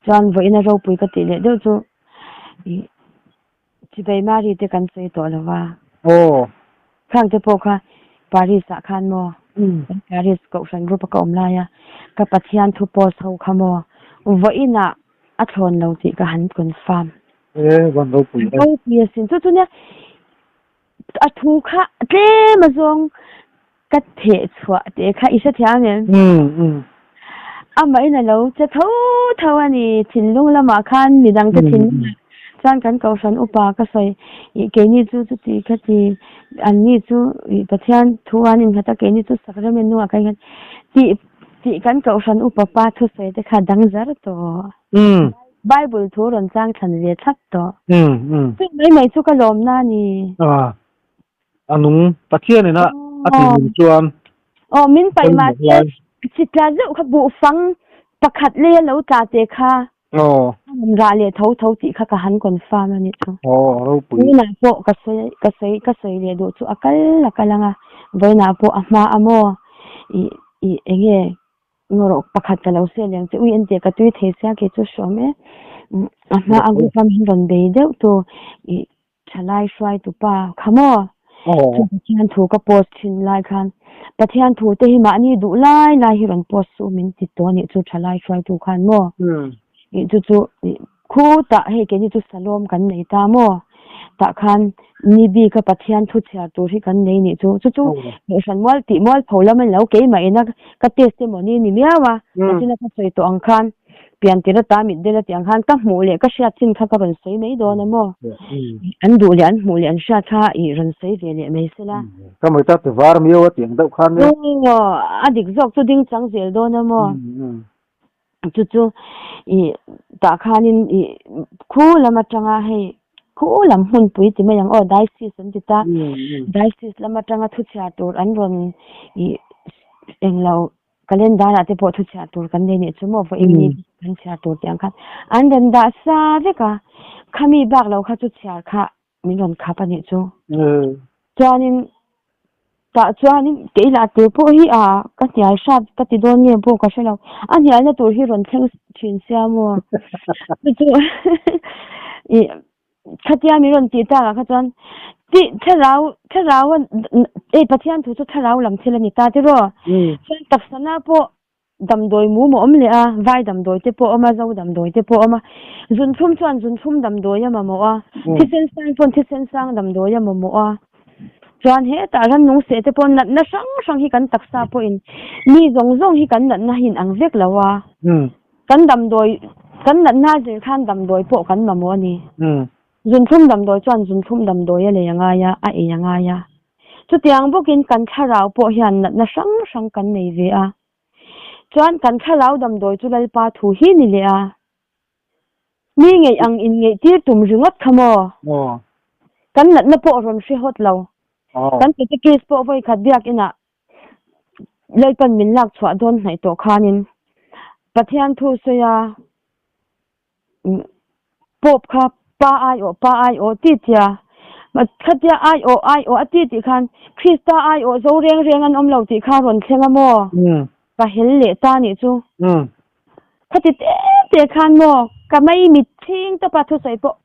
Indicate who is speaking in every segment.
Speaker 1: Chuan vawiin a ropui ka tih leh deuh chu ih chibai Mari te kan sawi tawh lo va.
Speaker 2: Aw.
Speaker 1: Khang te pawh kha Paris ah khan maw kan Paris kohhran group a ka awm lai a ka Pathian thu post ho kha maw vawiin ah a thlawn lo tih ka han confirm.
Speaker 2: E van ropui e.
Speaker 1: Ropui asin chu chu nia a thu kha tlem azawng ka theh chhuah teh kha i hrethiam em? Amahin a lo che tho tho a ni, thinlung lamah khan midangte thinlungah chuan kan kohhran upa ka sawi ih keini chu chuti khati anni chu ih Pathian thu an innghat a keini chu sacrament nungah kan inghat tih tih kan kohhran upa pa thusawi te kha dang zar tawh. Bible thu rawn chang thlan ve thlap tawh. Chu mai mai chu ka lawmna a ni.
Speaker 2: A nung Pathian ina a ti nung chuan.
Speaker 1: Aw min paih mah se chitla zeuh kha buhfang pakhat lei a lo tla te kha
Speaker 2: Aw.
Speaker 1: A rawn rah leh tho tho tih kha ka han confirm a nih chu.
Speaker 2: Aw ropui.
Speaker 1: Vawiinah pawh ka sawi ka sawi ka sawi leh duh chu a kal a kal ang a, vawiinah pawh a hma a maw ih ih eng nge Ngawrawh pakhat ka lo sel ang che ui en teh ka tui thei sia kei chu hrawm e. A hma a group a min rawn bei deuh tu ih thalai hruai tu pa kha maw? Chu Pathian thu ka post thin lai khan Pathian thu te hi mahni duh lai lai hi rawn post suh min ti tawh anih chu thalai hruai tu khan maw? Ih chu chu ih khutah hei keini chu salawm kan nei ta maw? Tah khan ni bika Pathian thu chhiar tur hi kan nei nih chu. Chu chu Kohhran mual tih mual pho lam a ni lo, keimah ina ka testimony ni miau a, nachina ka sawi tawh ang khan pian tir ata mit del a tih ang khan ka hmuh leh ka hriat chin kha ka rawn sawi mai dawn a maw? An duh leh an hmuh leh an hriat kha i rawn sawi ve leh mai sela.
Speaker 2: Ka mawita ti var miau a tih ang deuh khan nia.
Speaker 1: Aw, a dik zawk chu ding chang zel dawn a maw? Chu chu ih tah khanin ih khu lam atanga hei khu lam hmunpui ti mai ang aw diocese an ti ta diocese lam atanga thu chhiar tur an rawn ih englo calendar ah te pawh thu chhiar tur kan nei nih chu maw vawiin ni kan chhiar tur tih ang khan an rawn dah sa vek a khami bak lo kha chu chhiar kha min rawn khap a nih chu. Chuanin tah chuanin kei lah tur pawh hi a ka hnial hrat ka ti dawn nge pawh ka hre lo. A hnialna tur hi rawn thleng thin sia maw. Chu chu ih khatia min rawn tih takah kha chuan ti thlarau thlarau a ei Pathian thu chu thlarau lam thil a ni ta tiraw. Chuan taksana pawh Damdawi mum a awm leh a, vai damdawi te pawh a awm a, zo damdawi te pawh a awm a. Zunthlum chuan zunthlum damdawi a mamawh a, thisen sang pawn thisen sang damdawi a mamawh a. Chuan hetah rannung seh te pawh natna hrang hrang hi kan taksa pawhin mi zawng zawng hi kan natna hi inang vek lo a. Kan damdawi, kan natna a zir khan damdawi pawh kan mamawh a ni. Zunthlum damdawi chuan zunthlum damdawi a lei a ngai a, a ei a ngai a. Chutiang bawkin kan thlarau pawh hian natna hrang hrang kan nei ve a. Chuan kan thlarau damdawi chu Lalpa thu hi ni leh a. Mi ngeih ang in ngeih tir tum ringawt kha maw? Kan natna pawh rawn hre hawt lo. Kan catechist pawh vawikhat biakinah Lalpan min lak chhuah dawn hnaih tawh khanin Pathian thu sawi a. Pope kha pa aiawh pa aiawh ti tia khatia aiawh aiawh a ti tih khan Krista aiawh zo reng reng an awm lo tih kha rawn thleng a maw? Ka hel leh ta nih chu. Khati te te khan maw ka mei mit chhing tawpa thusawi pawh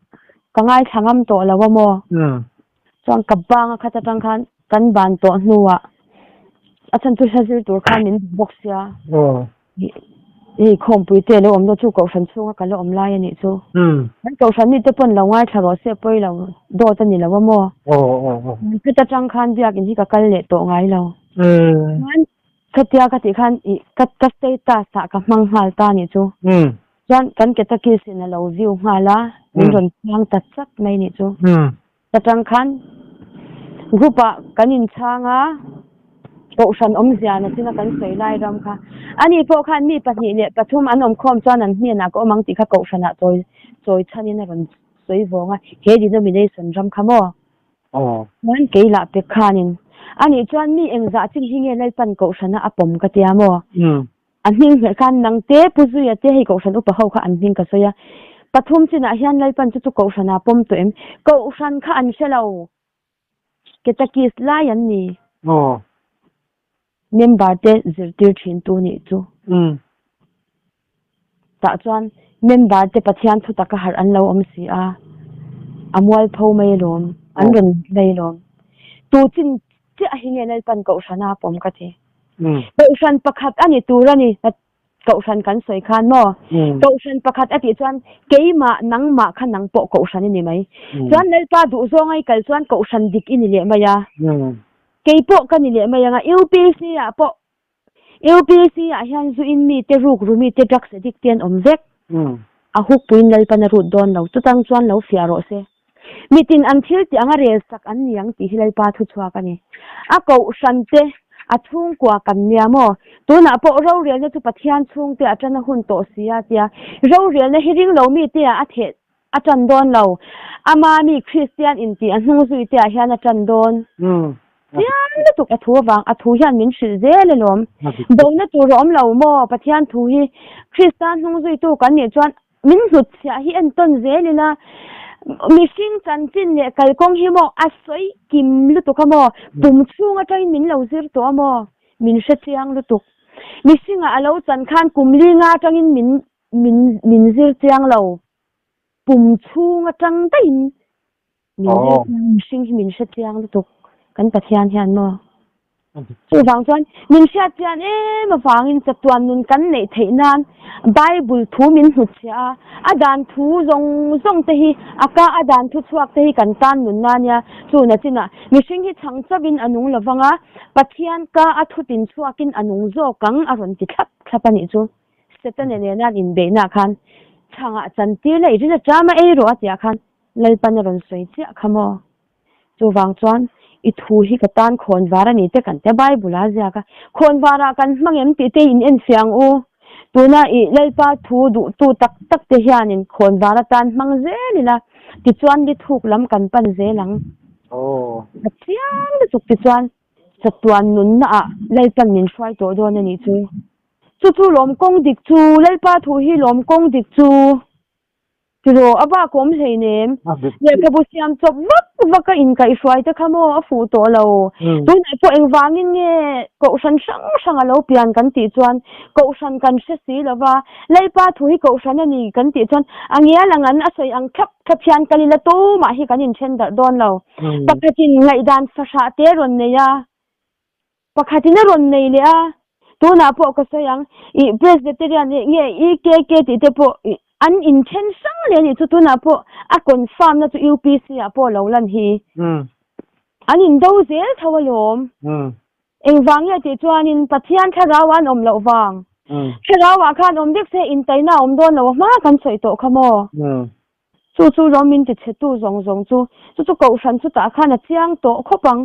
Speaker 1: ka ngaithla ngam tawh lo a maw? Chuan ka bang a khat atang khan kan ban tawh hnuah a chhan chu hla zir tur khan min duh bawk sia. Hei khawmpui te lo awm dawn chu kohhran chhunga ka la awm lai a nih chu. Kan kohhran mite pawn lo ngaithla rawh se pawi lo dawt a ni lo a maw. Khat atang khan biakin hi ka kal leh tawh ngai lo. Chuan khatia ka tih khan ih ka ka status ah ka hmang nghal ta a nih chu. Chuan kan catechist in a lo view nghal a, min rawn chhang ta chat mai nih chu. Ta tang khan group ah kan inchhang a, kohhran awmzia na china kan sawi lai ram kha. Ani pawh khan mi pahnih leh pathum an awm khawm chuan an hnenah ka awm ang tih kha kohhran ah chawi chawi chhanin a rawn sawi vawng a, he denomination ram kha maw? Chuan kei lah pek khanin anih chuan mi engzah chin hi nge Lalpan kohhrana a pawm ka tia maw? A hming hmelh khan nang te, Pu Zuia te hei Kohhran upa ho kha an hming ka sawi a. Pathum chinah hian Lalpan chu chu Kohhran ah pawm tawh em? Kohhran kha an hre lo. Ketakis lai an ni. Member te zirtir thin tu nih chu. Tah chuan member te Pathian thu taka harh an lo awm si a, a mualpho mai alawm, an rawn lut mai alawm. Tu chin chiah hi nge Lalpan Kohhrana a pawm ka ti. Kohhran pakhat a ni tur a ni, Kohhran kan sawi khan maw? Kohhran pakhat a tih chuan keimah, nangmah kha nang pawh Kohhran i ni mai. Chuan Lalpa duhzawng a i kal chuan Kohhran dik i ni leh mai a. Kei pawh ka ni leh mai ang a, UPC ah pawh UPC ah hian zu in mi te, ruk ru mi te, drugs addict te an awm vek. A hukpuiin Lalpan a rut dawn lo. Chutang chuan lo fiah rawh se. Mitin an thil tih anga rel sak an ni ang tih hi Lalpa thu chhuak a ni. A kohhran te, a chhungkua kan nia maw? Tunah pawh rorelna chu Pathian chhungte a tan a hun tawh si a tia rorelna hi ring lo mite ah a theh a tan dawn lo. Ama mi Kristian intih a hnung zui te ah hian a tan dawn. Chiang lutuk a thu avang a thu hian min hrilh zel alawm. Bona tur a awm lo maw Pathian thu hi Krista hnung zuitu kan nih chuan min hnutchhiah hi entawn zel ila mihring chanchin leh kalkawng hi maw a sawi kim lutuk a maw pum chhung atangin min lo zir tawh a maw min hre chiang lutuk. Mihringah a lo chan khan kum linga atangin min min min zir chiang lo pum chhung atang daihin Min zir chiang, mihring hi min hre chiang lutuk kan Pathian hian maw? Chuvang chuan min hriat chian em avangin chatuan nun kan neih theih nan Bible thu min hnutchhiah a, a dan thu zawng zawng te hi a ka a dan thu chhuak te hi kan tan nun na nia. Chuna chinah mihring hi chhang chauhin a nung lovang a, Pathian ka a thutin chhuakin a nung zawk ang a rawn ti thlap thlap a nih chu. Setana nena an inbeihnaah khan chhangah chantir la i rin aṭama ei rawh a tihah khan Lalpan a rawn sawi chiah kha maw? Chuvang chuan i thu hi ka tan khawnvar a ni te kan tia Bible a ziak a, khawnvarah kan hmang em tih te in enfiah ang u. Tuna i Lalpa thu duhtu tak tak te hianin khawnvar atan hmang zel ila, tichuan li thuk lam kan pan zel ang. A chiang lutuk tichuan chatuan nunna ah Lalpan min hruai tawh dawn a nih chu. Chu chu lawm kawng dik chu, Lalpa thu hi lawm kawng dik chu. Tiraw, a bak awm hleinem. Lehkhabu siam chawp vak vak a inkaihhruai te kha maw a fuh tawh lo. Tunah pawh engvangin nge kohhran hrang hrang a lo pian kan tih chuan kohhran kan hre si lo va, Lalpa thu hi kohhran a ni kan tih chuan a ngial ang an a sawi ang thlap thlap hian kal ila tumah hi kan inthen darh dawn lo. Pakhatin ngaihdan fahrah te rawn nei a. Pakhatin a rawn nei leh a, tunah pawh ka sawi ang, ih Presbyterian ih nge EKK tih te pawh ih an inthen hrang leh a nih chu tunah pawh a confirm na chu UPC ah pawh lo lan hi. An indo zel tho alawm. Engvang nge tih chuanin Pathian thlarau an awm loh vang. Thlarau ah khan awm vek se intaina a awm dawn lo a hma kan sawi tawh kha maw. Chu chu rawm min ti chhetu zawng zawng chu, chu chu kohhran chutah khan a chiang tawh khawp ang.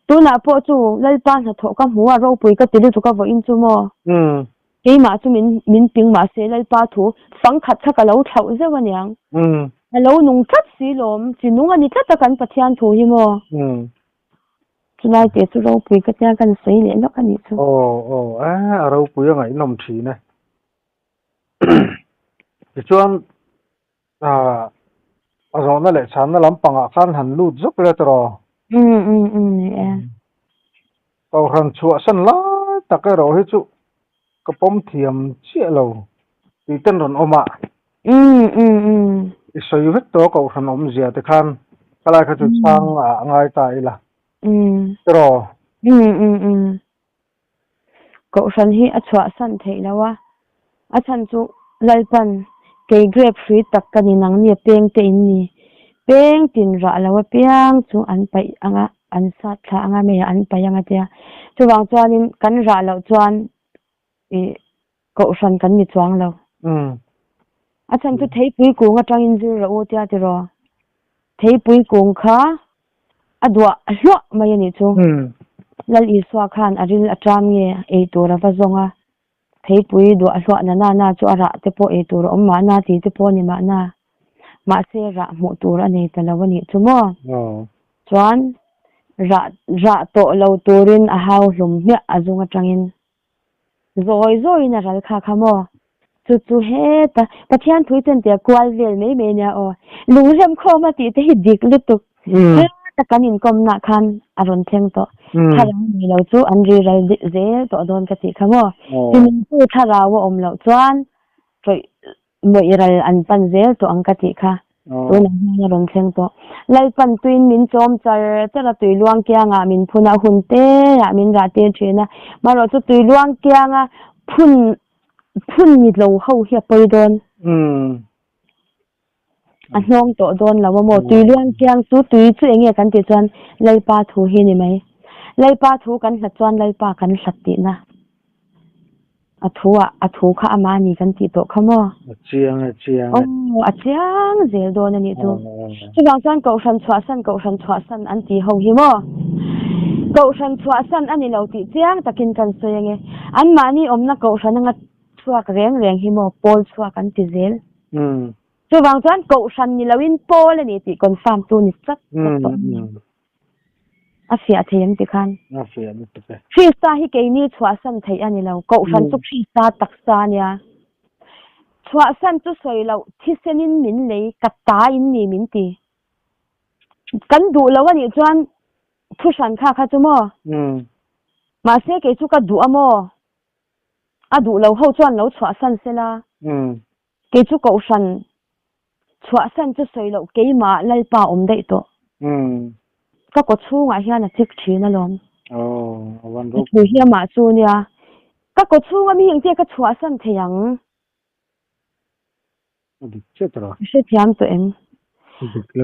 Speaker 1: Tunah pawh chu Lalpa hnathawh ka hmu a, ropui ka ti lutuk a vawiin chu maw? Keimah chu min min ping mah se Lalpa thu fangkhat kha ka lo thlauh zeuh aniang. A lo nung tlat si lawm, chi nung a ni tlat a kan Pathian thu hi maw? Chulai teh chu ropui ka tia kan sawi leh lawk a nih chu.
Speaker 2: Aw aw, a ropui a ngaihnawm thin e. Tichuan ah a zawhna leh chhanna lampangah khan han lut zuk let rawh.
Speaker 1: Um um um ni e.
Speaker 2: Kohhran chhuahsan lai tak erawh hi chu ka pawm thiam chiah lo tih ten rawn awm a.
Speaker 1: Um um um.
Speaker 2: I sawi vek tawh a kohhran awmzia te khan khalai kha chu chhang ah a ngai ta ila.
Speaker 1: Um.
Speaker 2: Tiraw?
Speaker 1: Um um um. Kohhran hi a chhuahsan theih lo a, a chhan chu Lalpan kei grape hrui tak ka ni nang nia peng te in ni, peng tin rah lo apiang chu an paih ang a, an sat thla ang a, meiah an paih ang a tia. Chuvang chuanin kan rah loh chuan ih kohhran kan ni chuang lo. A chhan chu theipui kung atangin zir rawh u tia tiraw? Theipui kung kha a duah hluah mai a nih chu. Lal Isua khan a ril a ṭam nge ei tur a va zawng a, theipui duah hluah na na na chu a rah te pawh ei tur a awm mahna ti te pawh a ni mahna. Mahse rah hmuh tur a nei ta lo a nih chu maw? Chuan rah rah tawh lo turin a hau hlum hmiah a zung aṭangin. Zawi zawiin a ral kha kha maw? Chu chu heta Pathian phui chen tia kual vel mai mai nia aw. Lungrem khawm a tih te hi dik lutuk. Heta kan inkawmna khan a rawn thleng tawh. Thlarau nei lo chu an ri ral zel tawh dawn ka tih kha maw? Tinungtu thlarau a awm loh chuan. Tawih mawih ral an pan zel tawh ang ka tih kha tunah hian a rawn thleng tawh. Lalpan tuiin min chawm char char a, tui luang kiangah min phun a, hun teah min rah tir thin a. Marawh chu tui luang kianga phun phun ni lo ho hi a pawi dawn. A hnawng tawh dawn lo a maw? Tui luang kiang chu tui chu eng nge kan tih chuan Lalpa thu hi ni mai. Lalpa thu kan hlat chuan Lalpa kan hlat tihna. A thu ah a thu kha amah a ni kan tih tawh kha maw?
Speaker 2: A chiang e, chiang e.
Speaker 1: Aw, a chiang zel dawn a nih chu. Chuvang chuan Kohhran chhuahsan, Kohhran chhuahsan an tih ho hi maw? Kohhran chhuahsan a ni lo tih chiang takin kan sawi ange. Anmahni awmna Kohhran anga chhuak reng reng hi maw pawl chhuak an ti zel. Chuvang chuan Kohhran ni loin pawl a ni tih confirm tu ni chat chat tawh a ni. A fiah thei em ti khan?
Speaker 2: A fiah lutuk e.
Speaker 1: Krista hi keini chhuahsan theih a ni lo. Kohhran chu Krista taksa a nia. Chhuahsan chu sawi loh thisenin min lei, ka ta in ni min ti. Kan duh lo a nih chuan thuhran kha kha chu maw? Mahse kei chu ka duh a maw? A duh lo ho chuan lo chhuahsan sela. Kei chu Kohhran chhuahsan chu sawi loh keimah Lalpa awm daih tawh. Ka kaw chhungah hian a chik thin alawm. A thu hi amah chu nia. Ka kaw chhunga mi engtia ka chhuahsan thei ang? Ka hrethiam tawh em?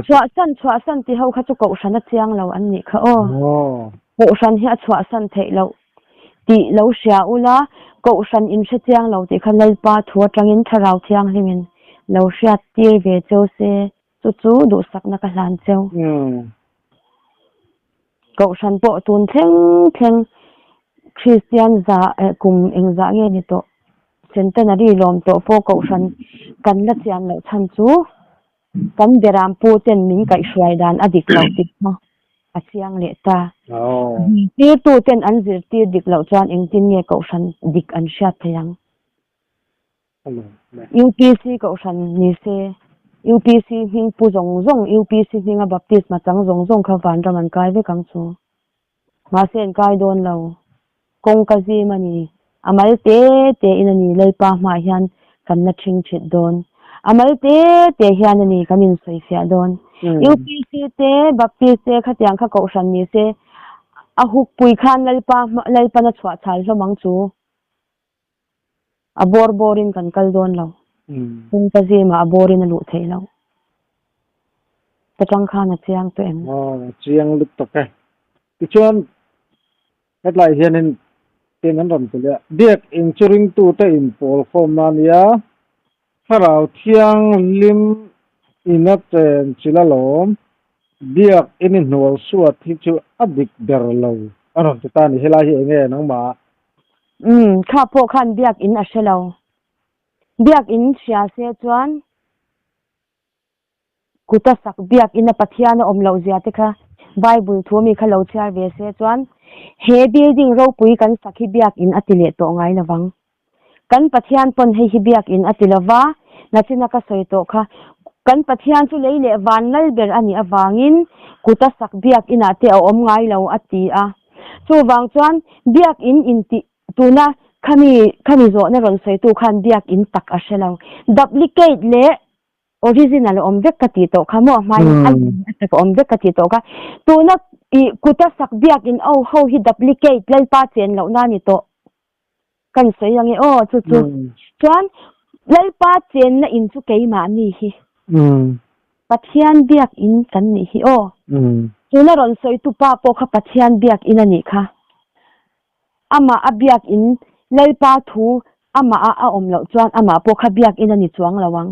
Speaker 1: Chhuahsan chhuahsan ti ho kha chu Kohhran a chiang lo an nih kha aw. Kohhran hi a chhuahsan theih loh tih lo hria ula, Kohhran in hre chiang lo tih kha Lalpa thu atangin Thlarau Thianghlimin lo hriat tir ve cheu se, chu chu duhsakna ka hlan cheu. Kohhran pawh tun thleng thleng Kristian za kum engzah nge ni tawh? Centenary lawm tawh pawh Kohhran kan la chian loh chhan chu kan beram pu ten min kaihhruai dan a dik loh tih kha a chiang leh ta. Zirtirtu ten an zirtir dik loh chuan engtin nge Kohhran dik an hriat thei ang? UPC Kohhran ni se, UPC hming pu zawng zawng, UPC hminga baptisma chang zawng zawng kha vanram an kai vek ang chu. Mahse an kai dawn lo. Kawngka zim a ni. A mal te te in a ni Lalpa hmaah hian kan la ṭhing ṭhit dawn. A mal te te hian a ni kan insawifiah dawn. UPC te, Baptist te khatiang kha Kohhran ni se, a hukpui khan Lalpa Lalpan a chhuah chhal hlawm ang chu. A bawr bawrin kan kal dawn lo. Kawngka zimah a bawrin a luh theih loh. Ka tang khan a chiang tawh em?
Speaker 2: Aw, a chiang lutuk e. Tichuan, hetlai hianin tin an rawn ti leh a, Biak in chu ringtute inpawl khawmna a nia, Thlarau Thianghlim ina chen chil alawm, Biak in i hnual suat hi chu a dik ber lo a rawn ti ta a ni. Helai hi enge nangmah?
Speaker 1: Umm, kha pawh khan Biak in a hre lo. Biak in hria se chuan kuta sak Biak ina Pathian a awm loh zia te kha Bible thu ami kha lo chhiar ve se chuan he building ropui kan sak hi Biak in a ti leh tawh ngai lovang. Kan Pathian pawn hei hi Biak in a ti lova, nachina ka sawi tawh kha kan Pathian chu lei leh van lal ber a nih avangin kuta sak Biak inah te a awm ngai lo a ti a. Chuvang chuan Biak in intih Tuna khami khami zawhna rawn sawitu khan biakinn tak a hre lo. Duplicate leh original a awm vek ka tih tawh kha maw? Hmain a lem a tak a awm vek ka tih tawh kha. Tuna ih kuta sak biakinn ho ho hi duplicate Lalpa chen lohna a ni tawh. Kan sawi ang e aw chu chu. Chuan Lalpa chenna in chu keimahni hi. Pathian biakinn kan nih hi aw. Tuna rawn sawitu pa pawh kha Pathian biakinn a nih kha. Amah a biakinn Lalpa thu amah a a awm loh chuan amah pawh kha biakinn a ni chuang lo ang.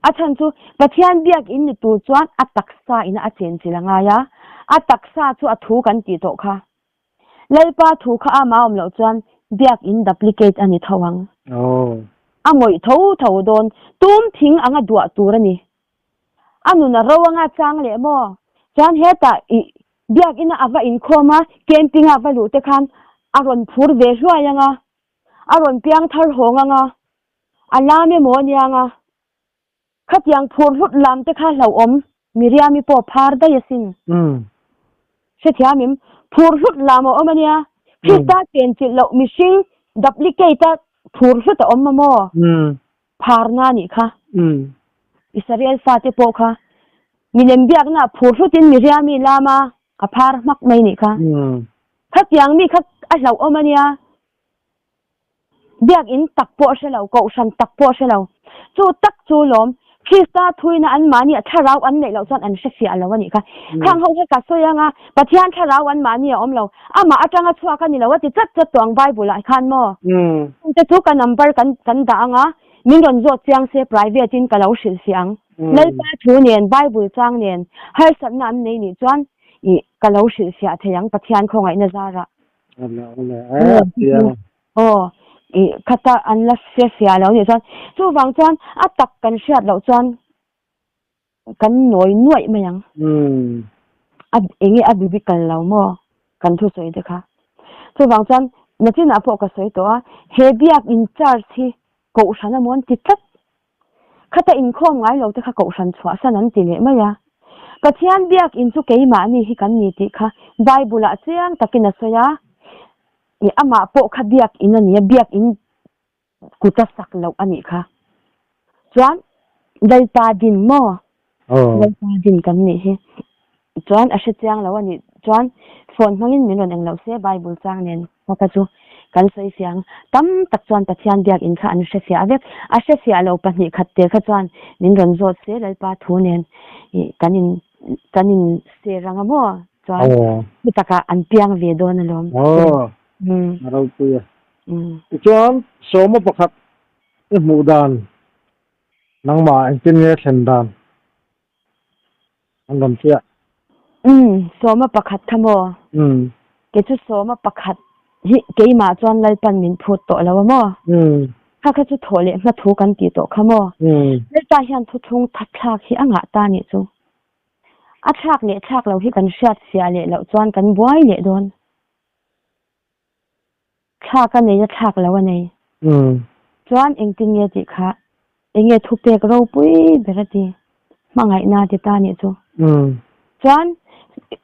Speaker 1: A chhan chu Pathian biakinn ni tur chuan a taksa ina a chenchilh a ngai a, a taksa chu a thu kan tih tawh kha. Lalpa thu kha amah a awm loh chuan biakinn duplicate a ni tho ang. A ngawih tho tho dawn, tum thing anga duah tur a ni. A nun a ro anga chang leh maw? Chuan hetah i Biakina a va inkhawm a, camping a va luh te khan a rawn phur ve hluai ang a, a rawn piang thar hawng ang a, a lam emaw a nia ang a, khatiang phur hlut lam te kha hlauhawm Miriami pawh phar daih asin. Hrethiam im, phur hlut lam a awm a nia, Krista chenchilh loh mihring duplicate a phur hlut a awm a maw? Pharna a nih kha. Israel fate pawh kha milem biakna phur hlutin Miriami lama a phar hmak mai nih kha. Khatiang mi kha a hlauhawm a nia. Biakinn tak pawh a hre lo, kohhran tak pawh a hre lo. Chu tak chu lawm, Krista thuina anmahni a thlarau an neih loh chuan an hre fiah lo a nih kha. Khang ho kha ka sawi anga Pathian thlarau anmahni a awm lo, amah atanga chhuak a ni lo a ti chat chat tawh ang Bible ah khan maw? Chungte chu ka number kan kan dah anga min rawn zawt chiang se private in ka lo hrilh fiah ang. Lalpa thu nen Bible chang nen harsatna an nei nih chuan ih ka lo hrilh fiah thei ang Pathian khawngaihna zarah. Aw, ih khata an la hre fiah lo nih chuan chuvang chuan a tak kan hriat loh chuan kan nawi nuaih mai ang. A eng nge a biblical lo maw kan thusawi te kha. Chuvang chuan nachinah pawh ka sawi tawh a, he biak in charge hi kohhran amaw an ti tlat. Khata inkhawm ngai lo te kha kohhran chhuahsan an ti leh mai a. Pathian biak in chu keimahni hi kan ni tih kha Bible ah chiang takin a sawi a. Ih amah pawh kha biak in a ni a, biak in kut a sak loh a nih kha. Chuan Lalpa din maw? Lalpa din kan nih hi. Chuan a hre chiang lo a nih chuan phone hmangin min rawn eng loh se Bible chang nen kha kha chu kan sawi fiah ang. Tam tak chuan Pathian biakinn kha an hre fiah vek. A hre fiah lo pahnih khat te kha chuan min rawn zawt se Lalpa thu nen ih kan in kan in ser ang a maw? Chuan chutakah an piang ve dawn alawm.
Speaker 2: Aw, a ropui a. Tichuan sawma pakhat i hmuh dan nangmah engtin nge thlen dan? An rawn fiah.
Speaker 1: Umm, sawma pakhat kha maw?
Speaker 2: Umm.
Speaker 1: Kei chu sawma pakhat hi keimah chuan Lalpan min phut tawh lo a maw?
Speaker 2: Umm.
Speaker 1: Kha kha chu thawh leh hma thu kan tih tawh kha maw?
Speaker 2: Umm.
Speaker 1: Lalpa hian thuthlung that thlak hi a ngah ta nih chu. A thlak leh thlak lo hi kan hriat fiah leh loh chuan kan buai leh dawn. Thlak a nei a thlak lo a nei. Chuan engtin nge tih kha enge thupek ropui ber a ti hmangaihna ti ta nih chu. Chuan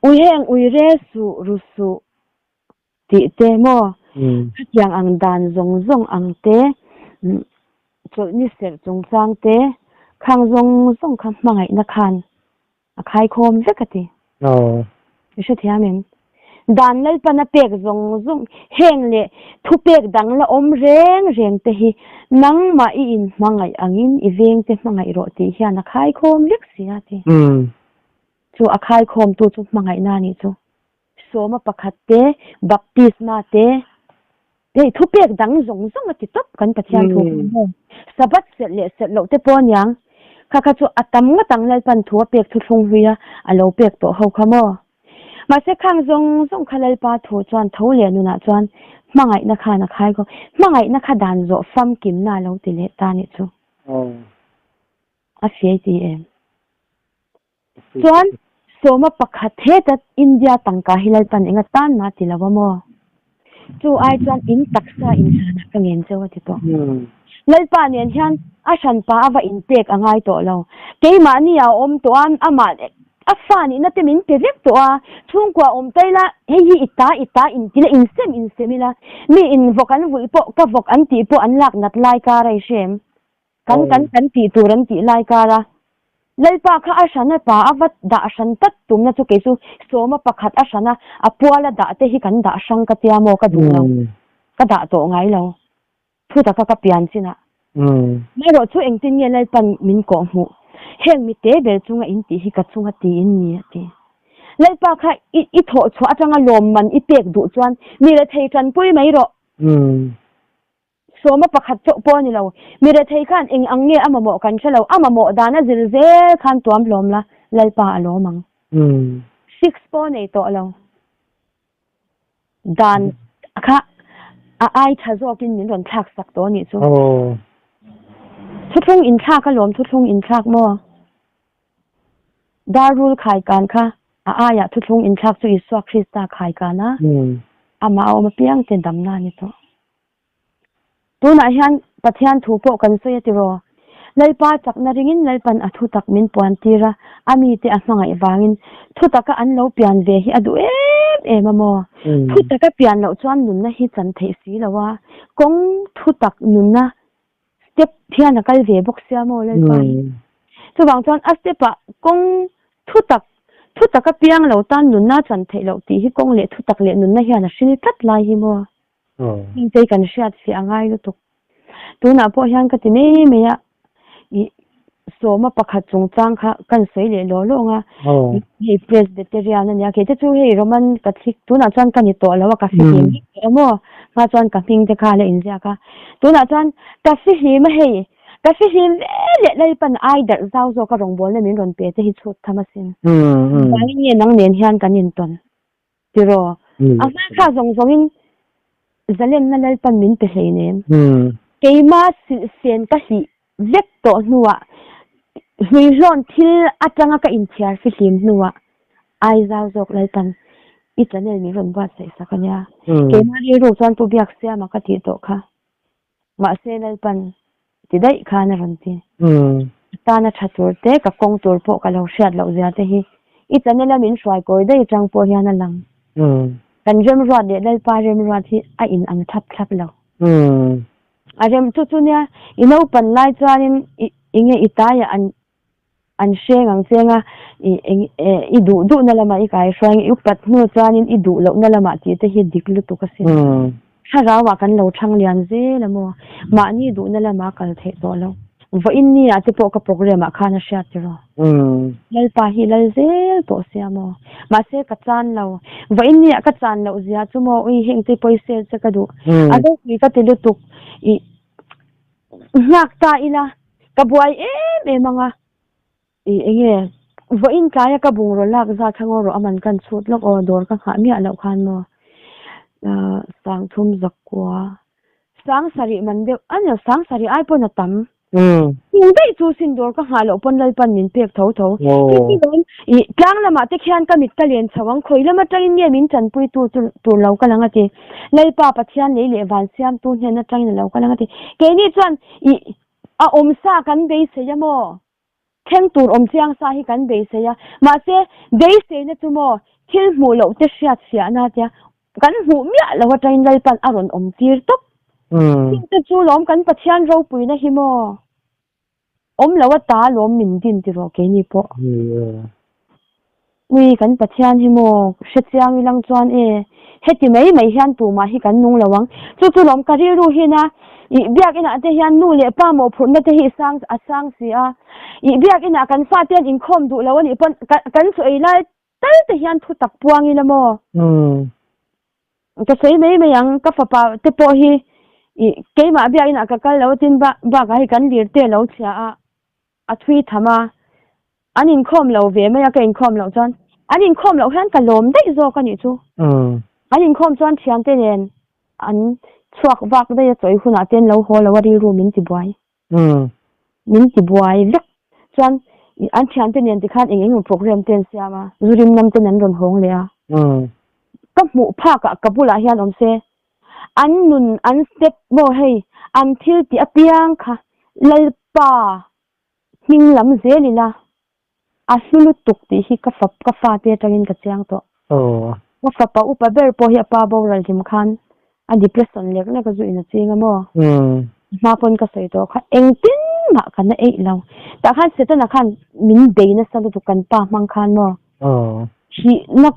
Speaker 1: ui heng ui re suh ru suh tih te maw khatiang ang dan zawng zawng ang te chawlhni serh chungchang te khang zawng zawng kha hmangaihna khan A khaikhawm vek a ti. I hrethiam em? Dan Lalpan a pek zawng zawng heng leh thupek dang la awm reng reng te hi nangmah i inhmangaih angin i vengte hmangaih rawh tih hian a khaikhawm vek si a ti. Chu a khaikhawmtu chu hmangaihna a nih chu. Sawma pakhat te, baptisma te, hei thupek dang zawng zawng a ti tawp kan Pathian thu kha maw? Sabbath serh leh serh loh te pawh aniang, kha kha chu a tam ngawt ang Lalpan thu a pek thuthlung hlui a, a lo pek tawh ho kha maw? Mahse khang zawng zawng kha Lalpa thu chuan tho leh nunah chuan hmangaihna khan a khai ko, hmangaihna kha dan zawh famkimna a lo ti leh ta nih chu. A fiai ti em? Chuan sawma pakhat heta India tangka hi Lalpan enga tan mah ti lo a maw? Chu ai chuan in taksa in hranah ka ngen cheu a ti tawh. Lalpa nen hian a hranpa a va inpek a ngai tawh lo. Keimahni a awm tawh a, amah a fa nihna te min pe vek tawh a, chhungkua awm ta ila hei hi i ta i ta inti ila insem insem ila mi in vawk an vulh pawh ka vawk an tih pawh an lak nat lai kar a i hre em? Kan kan kan tih tur an tih lai kar a, Lalpa kha a hran a pa a va dah hran tlat tumna chu kei chu sawma pakhat a hran a, a puala dah te hi kan dah hrang ka tia maw ka duh lo, ka dah tawh ngai lo. Thu taka ka pian chinah. Amaherawh chu engtin nge Lalpan min kawh hmuh? Heng mi te ber chunga in tih hi ka chunga tiin ni a ti. Lalpa kha i i thawh chhuah atanga lawmman i pek duh chuan mi rethei tanpui mai rawh. Sawma pakhat chauh pawh a ni lo. Mi rethei khan eng ang nge a mamawh kan hre lo. A mamawh dan a zir zel khan tuam hlawm la, Lalpa a lawm ang. Six pawh nei tawh lo. Dan kha a ai tha zawkin min rawn thlak sak tawh a nih chu. Thuthlung inthlak a lawm, thuthlung inthlak maw? Darul khaikan kha a aiah thuthlung inthlak chu Isua Krista khaikan a, amah a awm apiang te damna a ni tawh. Tunah hian Pathian thu pawh kan sawi a tiraw? Lalpa chakna ringin Lalpan a thutak min puan tir a, a mite a hmangaih vangin thutaka an lo pian ve hi a duh em em a maw? Thutaka pian loh chuan nunna hi chan theih si lo a, kawng thutak nunna. step hian a kal ve bawk sia maw Lalpa hi. Chuvang chuan a step ah kawng thutak, thutak a piang lo tan nunna chan theih loh tih hi kawng leh thutak leh nunna hian a hril tlat lai hi maw. Hengte hi kan hriat fiah a ngai lutuk. Tunah pawh hian ka ti mai mai a, ih sawma pakhat chungchang kha kan sawi leh law law ang a, hei Presbyterian a nia, kei te chu hei Roman Catholic tunah chuan ka ni tawh lo a, ka fihlim vek tawh a maw, hma chuan ka hming te kha a la inziak a, tunah chuan ka fihlim a hei, ka fihlim ve leh Lalpan ai darh zau zawk a rawngbawlna min rawn pe te hi chhut tham asin. Engvangin nge nang nen hian kan intawn? Tiraw? A hma kha zawng zawngin zalenna Lalpan min pe hleinem. Keima silhsen ka hlih vek tawh hnuah hluihlawn thil atanga ka inthiar fihlim hnuah Aizau zawk Lalpan i channel min rawn buatsaih sak a nia. Keima rilru chuan Pu Biaksiama ka tih tawh kha. Mahse Lalpan ti daih khan a rawn ti. A tana tha tur te, ka kawng tur pawh ka lo hriat loh zia te hi i channel a min hruai kawi daih atang pawh hian a lang. Kan remruat leh Lalpa remruat hi a in ang thlap thlap lo. A rem chu chu nia, i naupan lai chuanin i enge i taiah an an hreng ang cheng a, i eng i duh duhna lamah i kai hruai ang, i upat hnu chuanin i duh lohna lamah tih te hi dik lutuk asin. Thlarauah kan lo thang lian zel a maw? Mahni duhna lamah kal theih tawh lo. Vawiin ni ah te pawh ka program ah khan a hriat tiraw? Lalpa hi lal zel tawh sia maw? Mahse ka chan lo. Vawiin ni ah ka chan loh zia chu maw ui heng te pawisa che ka duh. A ropui ka ti lutuk. I Nghak ta ila, ka buai em em ang a, ih enge vawiin tlaia ka bungraw lak zat kha ngaw rawh a man kan chhut lawk aw dawr ka nghah miah loh khan maw ah sang thum zakua sang sarih man deuh a ni lo sang sarih ai pawn a tam. Chung daih chu sin dawr ka nghah loh pawn Lalpan min pek tho tho. Chuti ih tlang lamah te khian ka mit ka len chho ang khawi lam atangin nge min chanpui tu chu tur lo ka lang a ti. Lalpa Pathian lei leh van siamtu hnen atangin a lo ka lang a ti. Keini chuan ih a awm sa kan beisei a maw? Thleng tur awm chiang sa hi kan beisei a. Mahse beiseina chu maw thil hmuh loh te hriat fiahna a tia kan hmuh miah loh atangin Lalpan a rawn awm tir tawp. Thil te chu lawm kan Pathian ropuina hi maw? Awm lo a ta lawm min din tiraw keini pawh. Ui kan Pathian hi maw hre chiang ilang chuan e heti mai mai hian tumah hi kan nung lo ang. Chu chu lawm ka rilru hin a ih biakinah te hian nu leh pa mawhphurhna te hi sang a sang si a. Ih biakinah kan fate an inkhawm duh lo a nih pawn kan chu ei lai tal te hian thu tak puang ila maw. Ka sawi mai mai ang, ka fapa te pawh hi ih keimah biakinah ka kal lo tin bakah hei kan lir te a lo chhia a, a thui tham a, an inkhawm lo ve mai a ka inkhawm loh chuan an inkhawm loh hian ka lawm daih zawk a nih chu. An inkhawm chuan thiante nen an chhuak vak daih a chawi hunah te an lo haw lo a rilru min ti buai. Min ti buai vek chuan an thiante nen tikhan eng eng program te an siam a, zu rim nam ten an rawn hawng leh a. Ka hmuh phakah ka bulah hian awm se, an nun an step maw hei an thil tih apiang kha Lalpa hming lam zel ila a hlu lutuk tih hi ka fap ka fate atangin ka chiang tawh. Ka fapa upa ber pawh hi a pa boral hlim khan a depression lek lek a zu in a ching a maw? Hma pawn ka sawi tawh kha engtin mah ka na eih lo. Tah khan Setana khan min bei nasa lutuk kan pa hmang khan maw? Thihna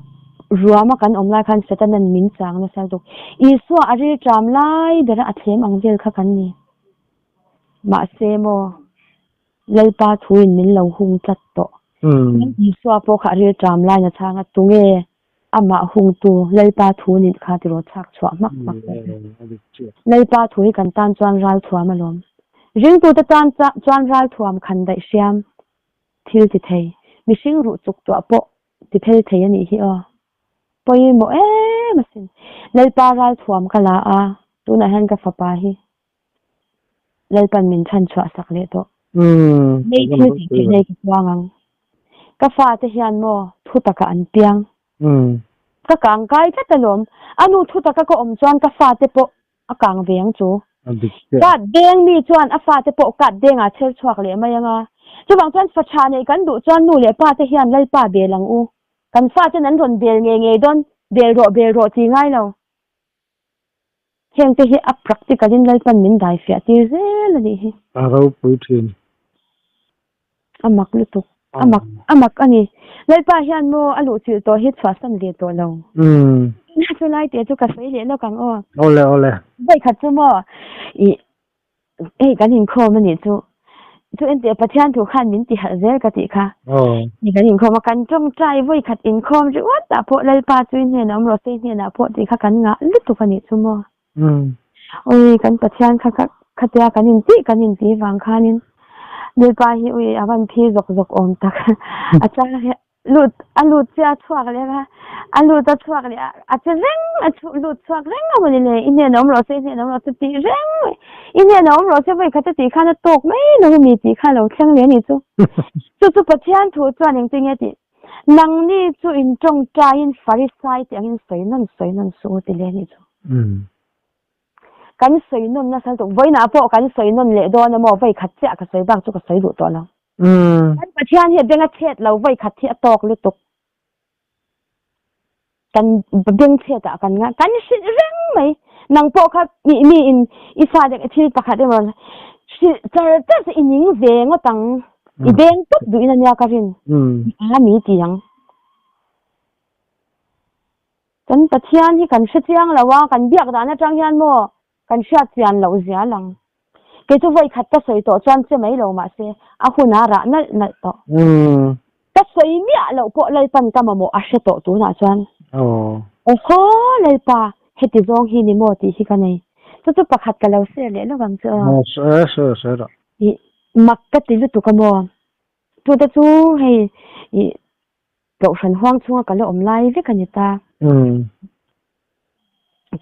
Speaker 1: ruama kan awm lai khan Setana'n min chang nasa lutuk. Isua a rilṭam lai bera a thlem ang vel kha kan ni. Mahse maw? Lalpa thuin min lo hung tlat tawh. Lal Isua pawh kha a rilṭam lain a chhang a, tunge amah hungtu Lalpa thu nih kha tiraw chhak chhuah hmak hmak tawh se. Lalpa thu hi kan tan chuan ralthuam alawm. Ringtute tan chuan ralthuam khan daih hriam thil ti thei, mihring ruh chuk tuah pawh ti phel thei a nih hi aw. Pawimawh em asin. Lalpa ralthuam ka la a, tunah hian ka fapa hi Lalpan min chhan chhuah sak leh tawh. Mei thil tih theih nei ka chuang ang. Ka fate hian maw thu takah an piang. Ka kang kai tlat alawm. A nu thu taka ka awm chuan ka fate pawh a kang ve ang chu. Kat deng mi chuan a fate pawh kat dengah chher chhuak leh mai ang a. Chuvang chuan fa tha neih kan duh chuan nu leh pa te hian Lalpa bel ang u. Kan faten an rawn bel ngei ngei dawn, bel rawh bel rawh ti ngai lo. Heng te hi a practical in Lalpan min dai fiah tir zel a nih hi.
Speaker 2: A ropui thin.
Speaker 1: A mak lutuk. A mak a mak a ni. Lalpa hian maw a luhchilh tawh hi chhuahsan ve tawh lo. Tuna chu lai teh chu ka sawi leh lawk ang aw.
Speaker 2: Awle awle.
Speaker 1: Vawikhat chu maw ih hei kan inkhawm a nih chu. Chu enteh Pathian thu khan min ti harh zel ka tih kha. Ni kan inkhawm a kan tawngtai vawikhat inkhawm ringawt ah pawh Lalpa chu i hnenah awm rawh se i hnenah pawh tih kha kan ngah lutuk a nih chu maw. Ui kan Pathian kha kha khatia kan intih kan intih vang khanin Lalpa hi ui a van phi zawk zawk awm tak a chang hi lut a lut chiah a chhuak leh a a lut a chhuak leh a a che reng a chhu lut chhuak reng a mawni le i hnenah awm rawh se i hnenah awm rawh se tih reng mai i hnenah awm rawh se vawi khat a tih khan a tawk mai lo a mi tih kha a lo thleng leh a nih chu chu chu Pathian thu chuan engtin nge tih Nangni chu in tawngtaiin Farisai tih angin sawi nawn sawi nawn suh u ti leh a nih chu. Kan sawi nawn nasa lutuk, vawiinah pawh kan sawi nawn leh dawn emaw vawi khat chiah ka sawi bak chu ka sawi duh tawh lo. Kan Pathian hi a beng a chhet lo, vawi khat hi a tawk lutuk. Kan beng chhet ah kan ngai, kan hrilh reng mai. Nang pawh kha mi mi in i fate thil pakhat emaw hrilh char char che i ning ve ngawt ang. I beng tawp duh in ania ka rin. A mi ti ang. Kan Pathian hi kan hre chiang lo a, kan biak dan atang hian maw Kan hriat chian loh zia lang. Kei chu vawi khat ka sawi tawh chuan che mai lo mahse a hun a rah nalh nalh tawh. Ka sawi miah loh pawh Lalpan ka mamawh a hre tawh tunah chuan. Awhaw Lalpa, heti zawng hi ni maw tih hi ka nei. Chu chu pakhat ka lo share leh lawk ang chu aw. Ih, mak ka ti lutuk a maw. Chute chu hei ih Kohhran huang chhunga ka la awm lai vek a ni ta.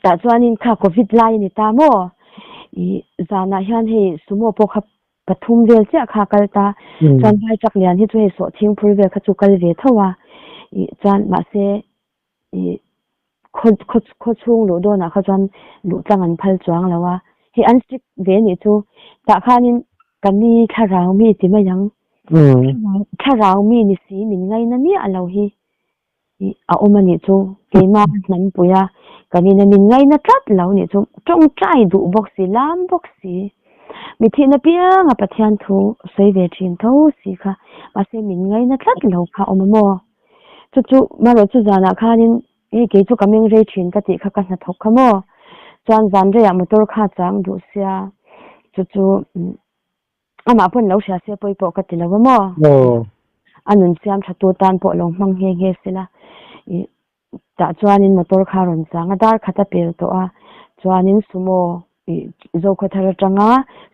Speaker 1: Tah chuanin kha Covid lai a ni ta maw? Ih zanah hian hei sumo pawh kha pathum vel chiah kha a kal ta. Chuan vai truck lian hi chu hei sawhthing phur vel kha chu kal ve tho a. Ih chuan mahse ih khaw khaw khaw chhung luh dawnah kha chuan luh tlang an phal chuang lo a. Hei an strict ve a nih chu. Tah khanin ka ni thlarau mi ti mai ang. Thlarau mi ni si min ngaina miah lo hi a awm a nih chu. Keimah hnampui a kan ina min ngaina tlat lo nih chu. Tawngtai duh bawk si, lam bawk si. Mi thihna pianga Pathian thu sawi ve thin tho si kha. Mahse min ngaina tlat lo kha a awm a maw? Chu chu marawh chu zanah khanin hei kei chu ka meng rei thin ka tih kha ka hnathawk kha maw? Chuan zan reiah motor kha chang duh sia chu chu amah pawn lo hria se pawi pawh ka ti lo a maw? A nun siam tha tu tan pawh lo hmang nghe nghe sela ih tah chuanin motor kha a rawn chang a dar khat a pel tawh a chuanin sumo Ih Zokhawthar atanga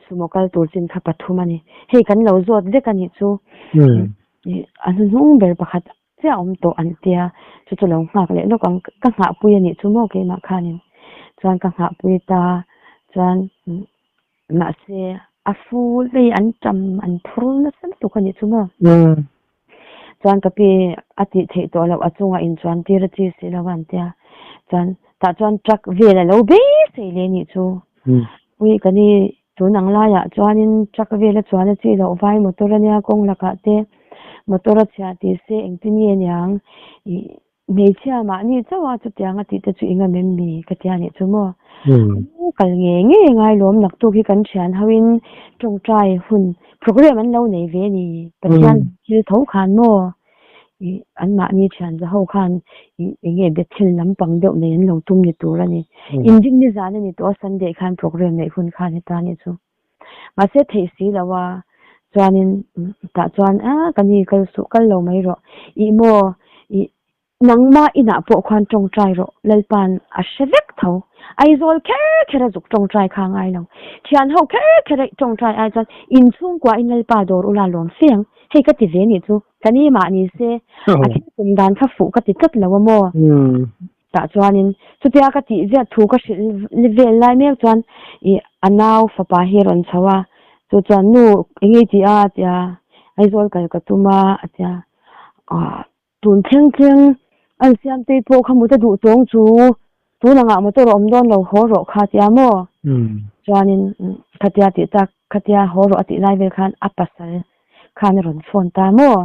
Speaker 1: sumo kal tur chin kha pathum a ni. Hei kan lo zawt vek a nih chu. Ih a hnuhnung ber pakhat chiah awm tawh an tia chu chu lo nghak leh lawk ang ka nghahpui a nih chu maw keimah khanin chuan ka nghahpui ta chuan mahse a ful hei an tam an phur nasa lutuk a nih chu maw. Chuan ka pi a tih theih tawh loh a chungah inchuan tir a chi si lo a an tia. Chuan tah chuan truck vel a lo beisei leh nih chu. Ui ka ni tun ang laiah chuanin truck vel a chuan a chi loh vai motor ania kawng lakah te motor a chhiah tih se engtin nge niang ih Hmeichhia mahni chauh a chutiang a tih te chu i ngam em mi? Ka tia nih chu maw? Kal nge nge ngai lawm naktuk hi kan thian ho in tawngtai hun program an lo nei ve ni. Pathian thil tho khan maw? Ih an mahni thian za ho khan ih enge Bethel lampang deuh nei an lo tum ni tur a ni. Inrin ni zan a ni tawh a Sunday khan program neih hun khan heta nih chu. Mahse theih si lo a, chuanin tah chuan a ka ni kal suh kal lo mai rawh, ih maw ih nangmah inah pawh khuan tawngtai rawh Lalpa'n a hre vek tho, Aizawl kher kher a zuk tawngtai kha ngai lo, thian ho kher kher a tawngtai ai chuan inchhungkua in Lalpa dawr ula lawm fe ang, hei ka ti ve nih chu ka ni mah ni se a thil tum dan kha fuh ka ti tlat lo a maw. Tah chuanin chutia ka tih ziat thu ka hrilh vel lai mek chuan ih a nau fapa hi a rawn chho a, chu chuan nu eng nge i tih a a ti a, Aizawl kal ka tum a a ti a, ah tun thleng thleng an siam tei pawh kha mut a duh tawng chu tun angah motor a awm dawn lo haw rawh kha a ti a maw? Chuanin khatia tih tak khatia haw rawh a tih lai vel khan a pasal khan a rawn phone ta maw?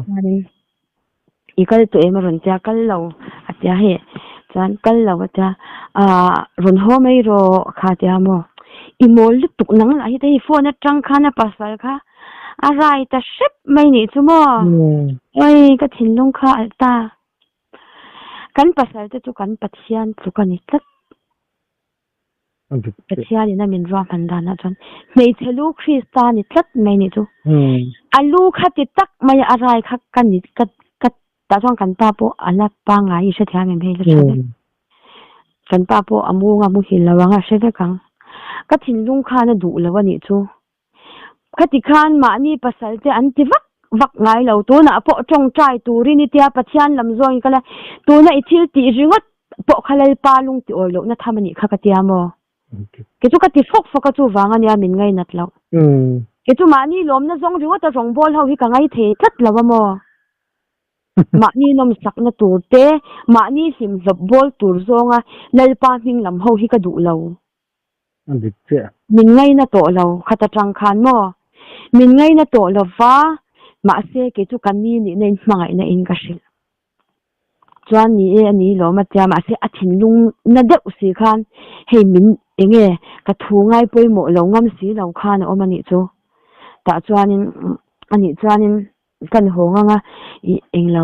Speaker 1: Chuanin I kal tawh em a rawn tia kal lo a tia hei chuan kal lo a tia Ah rawn haw mai rawh kha tia maw? I mawl lutuk nang lah hi te hei phone atang khan a pasal kha a rai ta hrep mai nih chu maw? Oi ka thinlung kha alh ta. Kan pasal te chu kan Pathian tluk a ni tlat. Pathian in a min ruahman danah chuan hmeichhe lu Krista ni tlat mai nih chu. A lu kha ti tak mai a rai kha ka ni ka ka tah chuan kan pa pawh a la pangngai i hrethiam em hei la tha vek. Kan pa pawh a mu anga muhil lo ang a hre vek ang. Ka thinlung khan a duh lo a nih chu. Khati khan mahni pasal te an ti vak vak ngai lo. Tunah pawh tawngtai turin i tia Pathian lam zawngin ka la tuna i thil tih ringawt pawh kha Lalpa lung ti awi lohna tham a nih kha ka tia maw? Kei chu ka ti fawk fawk a chuvang a nia min ngainat loh. Kei chu mahni lawmna zawng ringawt a rawngbawl ho hi ka ngai thei tlat lo a maw? Mahni nawmsakna tur te, mahni hlimhlawp bawl tur zawnga Lalpa hming lam ho hi ka duh lo.
Speaker 2: A dik chiah.
Speaker 1: Min ngaina tawh lo khat atang khan maw? Min ngaina tawh lo va, mahse kei chu ka ni nihna in hmangaihna in ka hrilh. Chuan ni e a ni lawm a tia, mahse a thinlung na deuh si khan hei min enge ka thu ngai pawimawh lo ngam si lo khan a awm a nih chu. Tah chuanin a nih chuanin Kan haw ngang a, ih englo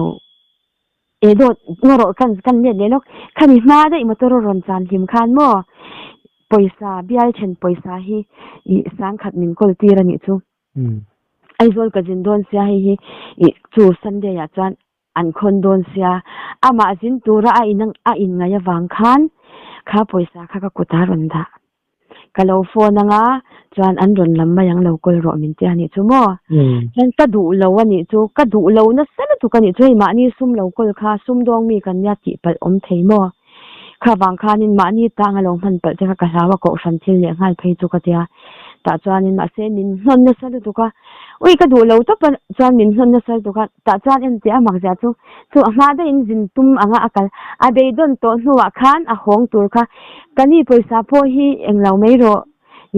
Speaker 1: e dawt ngaw rawh kan kan let leh lawk. Khami hma daih motor a rawn chan hlim khan maw pawisa bial then pawisa hi ih sangkhat min kawl tir a nih chu. Aizawl ka zin dawn sia hei hi ih chu Sunday ah chuan an khawn dawn sia amah zin tura a in a inngaih avang khan kha pawisa kha ka kut a rawn dah. Ka lo phone anga chuan an rawn lam mai ang lo kawl rawh min ti a nih chu maw? Chuan ka duh lo a nih chu, ka duh lo nasa lutuk a nih chu hei mahni sum lo kawl kha sumdawng mi kan nia tih palh awm thei maw? Kha vang khanin mahni tang a lo hman palh te kha ka hlau a kohhran thil leh nghal phei chu ka tia. Tah chuanin mahse min hnawn nasa lutuk a, ui ka duh lo tawp a chuan min hnawn nasa lutuk a, tah chuan enteh a mak zia chu chu a hma daihin zin tum anga a kal a beidawn tawh hnuah khan a hawng tur kha Ka ni pawisa pawh hi englo mai rawh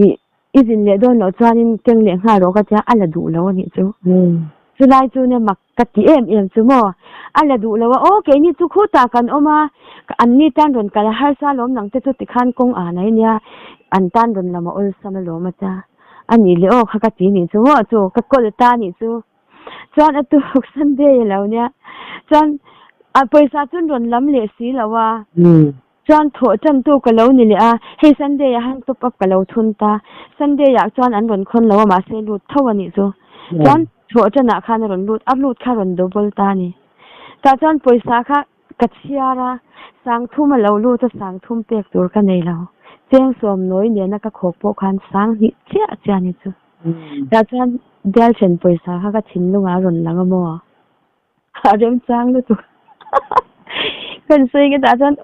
Speaker 1: ih i zin leh dawn loh chuanin keng leh nghal rawh ka tia a la duh lo a nih chu. Chulai chu nia mak ka ti em em chu maw a la duh lo a aw keini chu khutah kan awm a an ni tan rawn kal a harsa lawm nang te chu tikhan kawng an ai nia an tan rawn lam a awlsam alawm a tia a nih leh aw kha ka ti nih chu maw chu ka kawl ta nih chu. Chuan a tuk Sunday a lo nia chuan a pawisa chu an rawn lam leh si lo a. Chuan thawh tan tu ka lo ni leh a, hei Sunday ah han top up ka lo thun ta. Sunday ah chuan an rawn khawn lo a mahse lut tho a nih chu. Chuan thawh tan ah khan a rawn lut, a lut kha a rawn double ta a ni. Tah chuan pawisa kha ka chhiar a, sangthum a lo lut a sangthum pek tur ka nei lo. Cheng sawm nawi nena ka khawk pawh khan sang hnih chiah chiah a ni chu. Tah chuan bial then pawisa kha ka thinlungah a rawn lang a maw? A remchang lutuk. Kan sawi nge tah chuan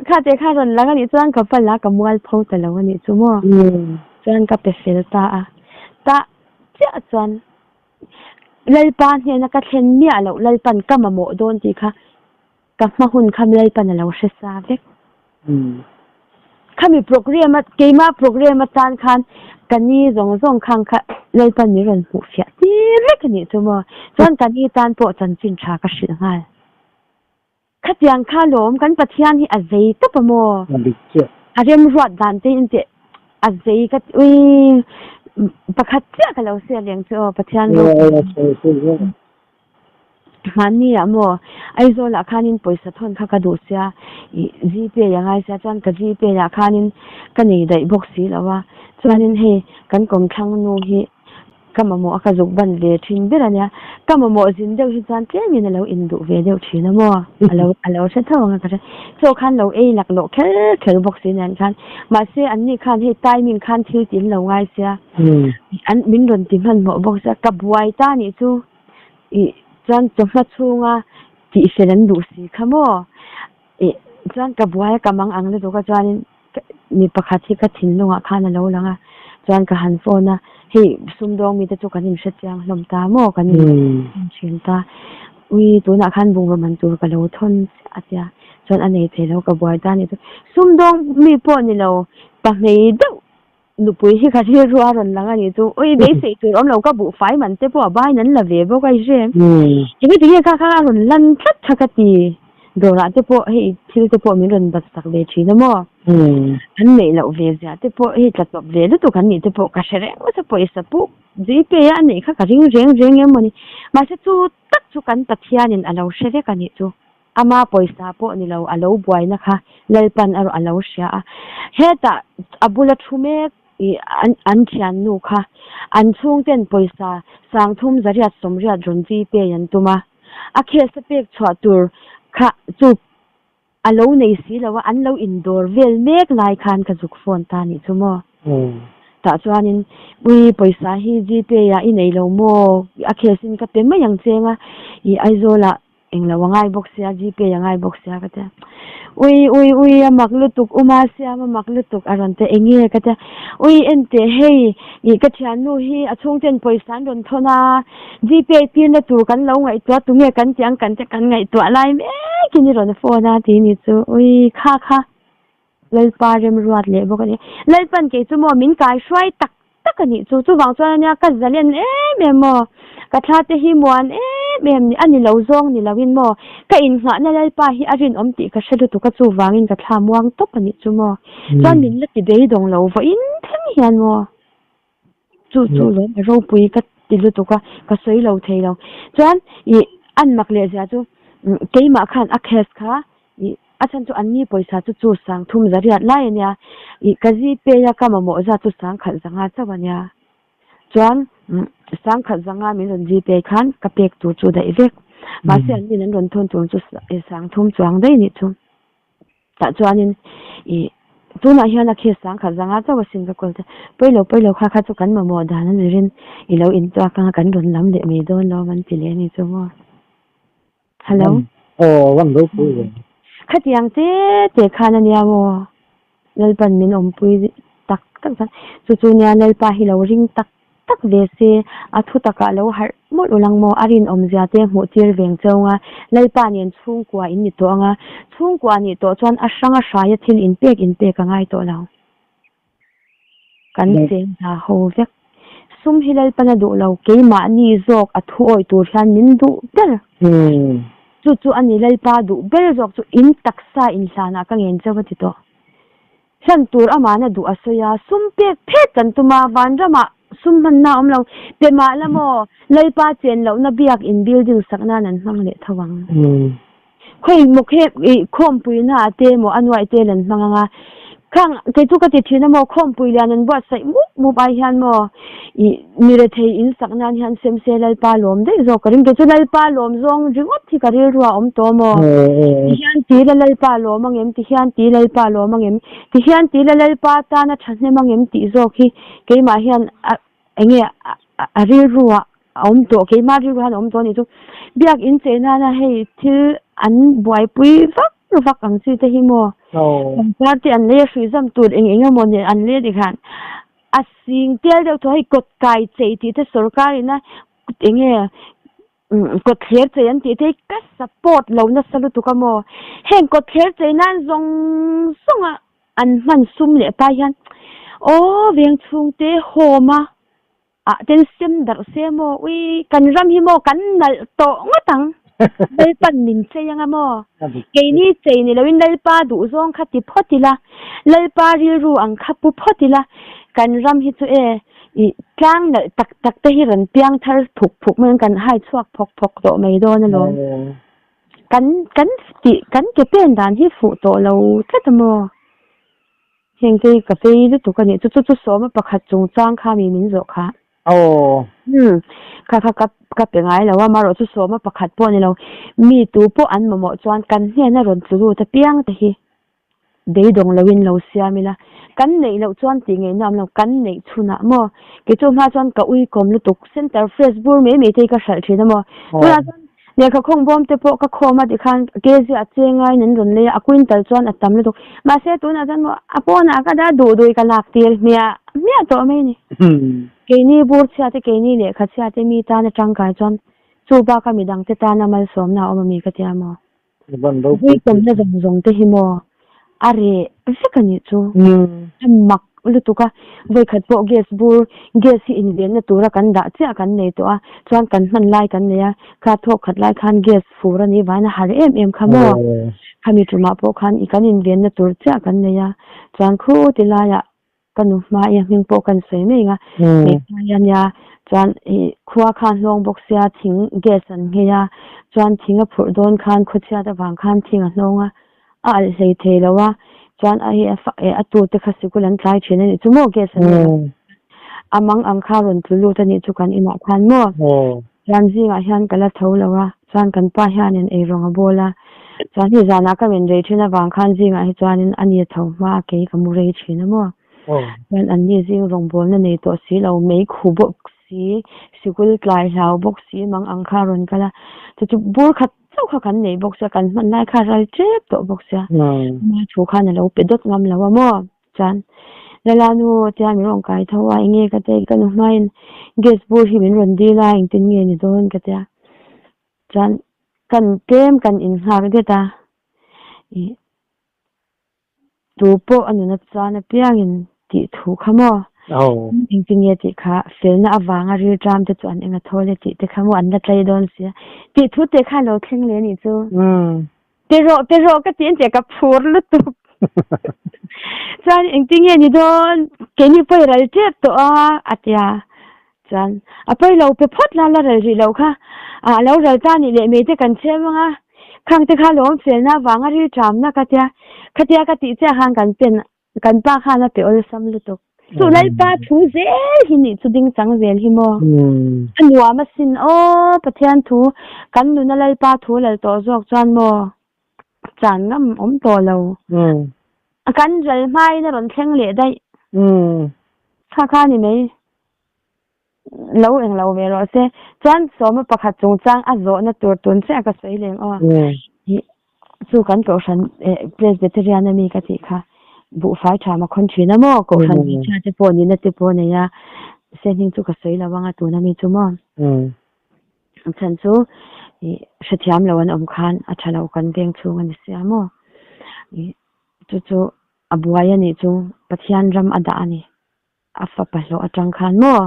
Speaker 1: kha che kha rawn lang anih chuan ka vala ka mual pho ta lo anih chu maw. Chuan ka pe fel ta a. Tah chiah chuan Lalpa hnena ka thlen miah loh Lalpan ka mamawh dawn tih kha Ka hma hun kha Lalpan a lo hre sa vek. Khami program a, keimah program atan khan ka ni zawng zawng khang kha Lalpan min rawn hmuh fiah tir vek a nih chu maw. Chuan ka ni tan pawh chanchin tha ka hrilh nghal. Khatiang kha lawm kan Pathian hi a zei tawp a maw?
Speaker 2: A dik chiah.
Speaker 1: A remruat dan te in teh a zei ka ti ui pakhat chiah ka lo hriat reng chu aw Pathian ropui. Hmanni ah maw Aizawl ah khanin pawisa thawn kha ka duh sia ih Gpay a ngai sia chuan ka Gpay ah khanin ka nei daih bawk si lo a chuanin hei kan kawmthlang nu hi ka mamawh a ka zuk ban ve thin ber a nia ka mamawh zin deuh hi chuan tlemin a lo induh ve deuh thin a maw a lo a lo hre tho ang a ka hre chaw khan lo ei laklawh kher kher bawk si nen khan mahse an ni khan hei timing khan thil tin lo ngai sia an min rawn ti hmanhmawh bawk sia ka buai ta nih chu. Ih chuan chawhma chhunga tihfel an duh si kha maw? Ih chuan ka buai a ka mang ang lutuk a chuanin mi pakhat hi ka thinlungah khan a lo lang a, chuan ka han phone a, hei sumdawng mite chu kan inhre chiang hlawm ta maw? Kan inthin ta, ui tunah khan bungraw man tur ka lo thawn chiah a tia, chuan a nei thei lo ka buai ta a nih chu. Sumdawng mi pawh ni lo pahmei deuh Nupui hi ka rilru a rawn lang a nih chu, ui beiseih tur awm lo ka buh fai man te pawh a bain an la ve bawk a i hre. Engati nge kha kha a rawn lan tlat kha ka ti. Dawrah te pawh hei thil te pawh min rawn bat sak ve thin a maw? An neih loh ve zia te pawh hei tla tawp ve lutuk an nih te pawh ka hre reng nasa pawisa puk Gpay a neih kha ka ring reng reng em maw ni. Mahse chu tak chu kan Pathianin a lo hre vek a nih chu. Ama pawisa pawh ni lo a lo buaina kha Lalpan erawh a lo hria a. Hetah a bula thu mek i an thiannu kha an chhungten pawisa sangthum zariat sawmriat rawn Gpay an tum a. A case a pek chhuah tur kha chu a lo nei si lo a, an lo indawr vel mek lai khan ka zuk phone ta nih chu maw. Tah chuanin, Ui, pawisa hi Gpay ah i nei lo maw? A case in ka pe mai ang cheng a, i Aizawl ah englo a ngai bawk sia, Gpay a ngai bawk sia ka tia. Ui, ui, ui, a mak lutuk, u Masiam a mak lutuk a rawn ti, enge ka tia. Ui, enteh hei, i ka thiannu hi a chhungten pawisa an rawn thawn a, Gpay tirna tur kan lo ngaihtuah tunge kan tih ang kan te kan ngaihtuah lai mekin i rawn phone a tih ni chu ui kha kha Lalpa remruat leh bawk a ni. Lalpan kei chu maw min kai hruai tak tak a nih chu chuvang chuan ania ka zalen em em maw ka thla te hi muan em em ni a ni lo zawng ni lo in maw ka innghahna Lalpa hi a rinawm tih ka hre lutuk a chuvangin ka thla muang tawp a nih chu maw chuan min la ti beidawng lo vawiin thleng hian maw. Chu chu lawm a ropui ka ti lutuk a, ka sawi lo thei lo. Chuan ih an mak leh zia chu keimah khan a case kha ih a chhan chu an ni pawisa chu chu sang thum zariat lai a nia, ih ka Gpay a ka mamawh zat chu sang khalh zanga chauh a nia. Chuan sang khalh zanga min rawn Gpay khan ka pek tur chu daih vek. Mahse an nin an rawn thawn tur chu sang thum chuang daih nih chu. Tah chuanin ih tunah hian a case sang khat zanga chauh asin ka call te pawilo pawilo kha kha chu kan mamawh dan a zirin i lo intuak anga kan rawn lam leh mai dawn lo an ti leh a ni chu maw. Hello.
Speaker 2: Aw van ropui ve.
Speaker 1: Khatiang te te khan ania maw. Lalpan min awmpui tak tak chuan chu chu nia Lalpa hi lo ring tak tak ve se, a thu takah lo harh mawlh ulh ang maw? A rinawmzia te hmuh tir veng cheu anga, Lalpa nen chhungkua in ni tawh anga, chhungkua nih tawh chuan a hranga hraia thil inpek inpek a ngai tawh lo. Kan cheng hna ho vek. Sum hi Lalpan a duh lo, keimahni zawk a thu awih tur hian min duh ber. Chu chu a ni Lalpa duh ber zawk chu in taksa inhlanah ka ngen chauh a ti tawh. Hlan tur amahna duh a sawi a, sum pek phet kan tum a, vanramah sum hmanna a awm lo. Pe mah la maw, Lalpa chen lohna biak in building sak nan an hmang leh tho ang. Khawi maw khe ih khawmpuina ah te maw a nuaih te lan hmang ang a, khang kei chu ka ti thin a maw khawmpui lian an buatsaih mup mup ai hian maw ih mi rethei in sak nan hian sem se Lalpa lawm daih zawk ka ring kei chu Lalpa lawm zawng ringawt hi ka rilru a awm tawh maw ti hian ti la Lalpa lawm ang em ti hian ti Lalpa lawm ang em ti hian ti la Lalpa tana thahnem ang em tih zawk hi keimah hian a enge a rilru ah a awm tawh keimah rilru hian a awm tawh a nih chu biakin chei nana hei thil an buaipui vak vak ang chi te hi maw pangpar te an lei a hrui zam tur eng eng emaw nen an lei a tikhan a sing tel deuh thaw hei kawt kai chei tih te sorkar ina enge kawt thler chei an tih te hi ka support lo nasa lutuk a maw heng kawt thler chei nan zawng zawng a an hman sum leh pai hian aw veng chhungte home a ah ten sem darh se maw ui kan ram hi maw kan nalh tawh ngawt ang Lalpan min chei anga maw keini chei ni loin Lalpa duh zawng kha ti phawt ila Lalpa rilru ang kha pu phawt ila kan ram hi chu e ih tlang nalh tak tak te hi rawn piang thar phuk phuk mai ang kan hai chhuak phawk phawk tawh mai dawn alawm kan kan tih kan ke pen dan hi fuh tawh lo tlat a maw. Heng te hi ka vei lutuk a nih chu chu chu sawma pakhat chungchang kha mi min zawh kha.
Speaker 2: Aw.
Speaker 1: Umm kha kha ka ka pe ngai lo a marawh chu sawma pakhat pawh a ni lo mi tu pawh an mamawh chuan kan hnena rawn tlu lut apiang te hi beidawng loin lo siam ila kan neih loh chuan tih ngaihna awm lo kan neih chhunah maw kei chu hma chuan ka uikawm lutuk center fresh bur mai mai te hi ka hralh thin a maw tunah chuan Lehkha khawng bawm te pawh ka khawm a tikhan kg a cheng ngaiin an rawn lei a, a quintal chuan a tam lutuk. Mahse tunah chuan maw a pawnah ka dah duh duh i ka lak tir hmiah hmiah tawh mai a ni. Keini bur chhia te keini lehkha chhia te mi tana tangkai chuan chu baka midang te tana malsawmna a awm a mi ka tia maw. Vui kawmna zawng zawng te hi maw a reh vek a nih chu. A mak. lutuk a, vawikhat pawh gas bur, gas hi invenna tura kan dah chiah kan nei tawh a, chuan kan hman lai kan nei a, kha thawk khat lai khan gas fur a nih vangin a har em em kha maw? Khami tumah pawh khan i kan invenna tur chiah kan nei a, chuan khu ti laiah ka nu hma i a hming pawh kan sawi mai ang a, hmeichhia ania chuan ih khua kha a hnawng bawk sia thing gas an nghei a, chuan thing a phurh dawn khan khawchhiat avang khan thing a hnawng a, a alh hlei thei lo a, chuan a hi a tute kha sikul an tlai thin a nih chu maw gas an nei lo a mang ang kha rawn tlu lut a nih chu kan inah khan maw chuan zingah hian ka la tho lo a chuan kan pa hianin eirawng a bawl a chuan hei zanah ka men rei thin avang khan zingah hi chuanin a ni a tho hma a kei ka mu rei thin a maw chuan an ni zing rawngbawlna nei tawh si lo mei khu bawk si sikul tlai hlau bawk si mang ang kha a rawn kal a chu chu bur khat chauh kha kan nei bawk sia kan hman lai kha ral tep tawh bawk sia ama thu khan a lo pe dawt ngam lo a maw chuan Lala nu tia min rawn kai tho a enge ka tia ka nu hmain gas bur hi min rawn dil a engtin nge ni dawn ka tia chuan kan tlem kan innghak det a ih Tu pawh a nuna chuan apiangin tih thu kha maw? Engtin nge tih kha felna avanga rilṭam te chu an eng a thawl e tih te kha maw an la tlai dawn sia. Tih thu te kha lo thleng leh anih chu. Pe rawh, pe rawh ka ti an tia ka phur lutuk. Chuan engtin nge ni dawn? Keini pawh i ral ṭep tawh a, a tia. Chuan a pawi lo pe phawt la, la ral rih loh kha. A lo ral ta nih leh mei te kan chhem ang a, khang te kha lawm felna avanga rilṭamna ka tia, khatia ka tih chiah khan kan pen, kan pa khan a pe awlsam lutuk. Chu Lalpa thu zel hi nih chu ding chang zel hi maw? A nuam asin aw, Pathian thu, kan nuna Lalpa thu lal tawh zawk chuan maw chan ngam awm tawh lo. Kan ral hmain a rawn thleng leh daih. Kha kha ni mai. Lo eng lo ve rawh se. Chuan sawma pakhat chungchang a zawhna tur tun chiah ka sawi leng aw. Hi chu kan kohhran Presbyterian ami ka tih kha buhfai tha ma khawn thin a maw kohhran hmeichhia te pawh nihna te pawh nei a se hming chu ka sawi lo ang a tuna mi chu maw. Chhan chu hrethiam lo an awm khan a tha lo kan veng chhung a ni sia maw. Chu chu a buai a nih chu Pathian ram a dah a ni. A fapa hlawh atang khan maw?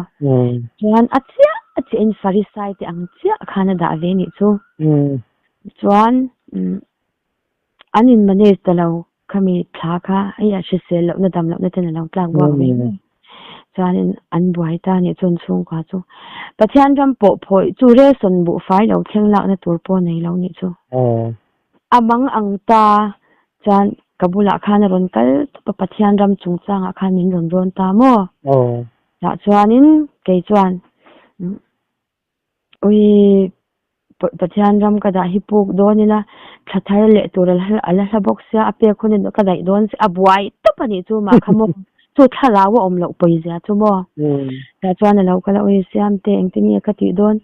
Speaker 1: Chuan a chiah a chiah in Farisai te ang chiah khan a dah ve nih chu. Chuan an in manage ta lo khami thla kha hei a hrisel lohna dam lohna ten a lo tlak buak ve mai. Chuanin an buai ta nih chuan chhungkua chu Pathian ram pawh phawih chu resawn buhfai lo thleng lakna tur pawh nei lo nih chu. A mang ang ta chuan ka bulah khan a rawn kal tawp a, Pathian ram chungchangah khan min rawn rawn ta maw? Tah chuanin kei chuan Ui Pathian ram ka dah hi puk dawn ila thla thar leh tur a la hla bawk sia, a pek hun ka daih dawn a buai tawp a nih chu mah kha maw? Chu thlarau a awm loh pawizia chu maw? Tah chuan a lo kal a, Ui Siamte engtin nge ka tih dawn?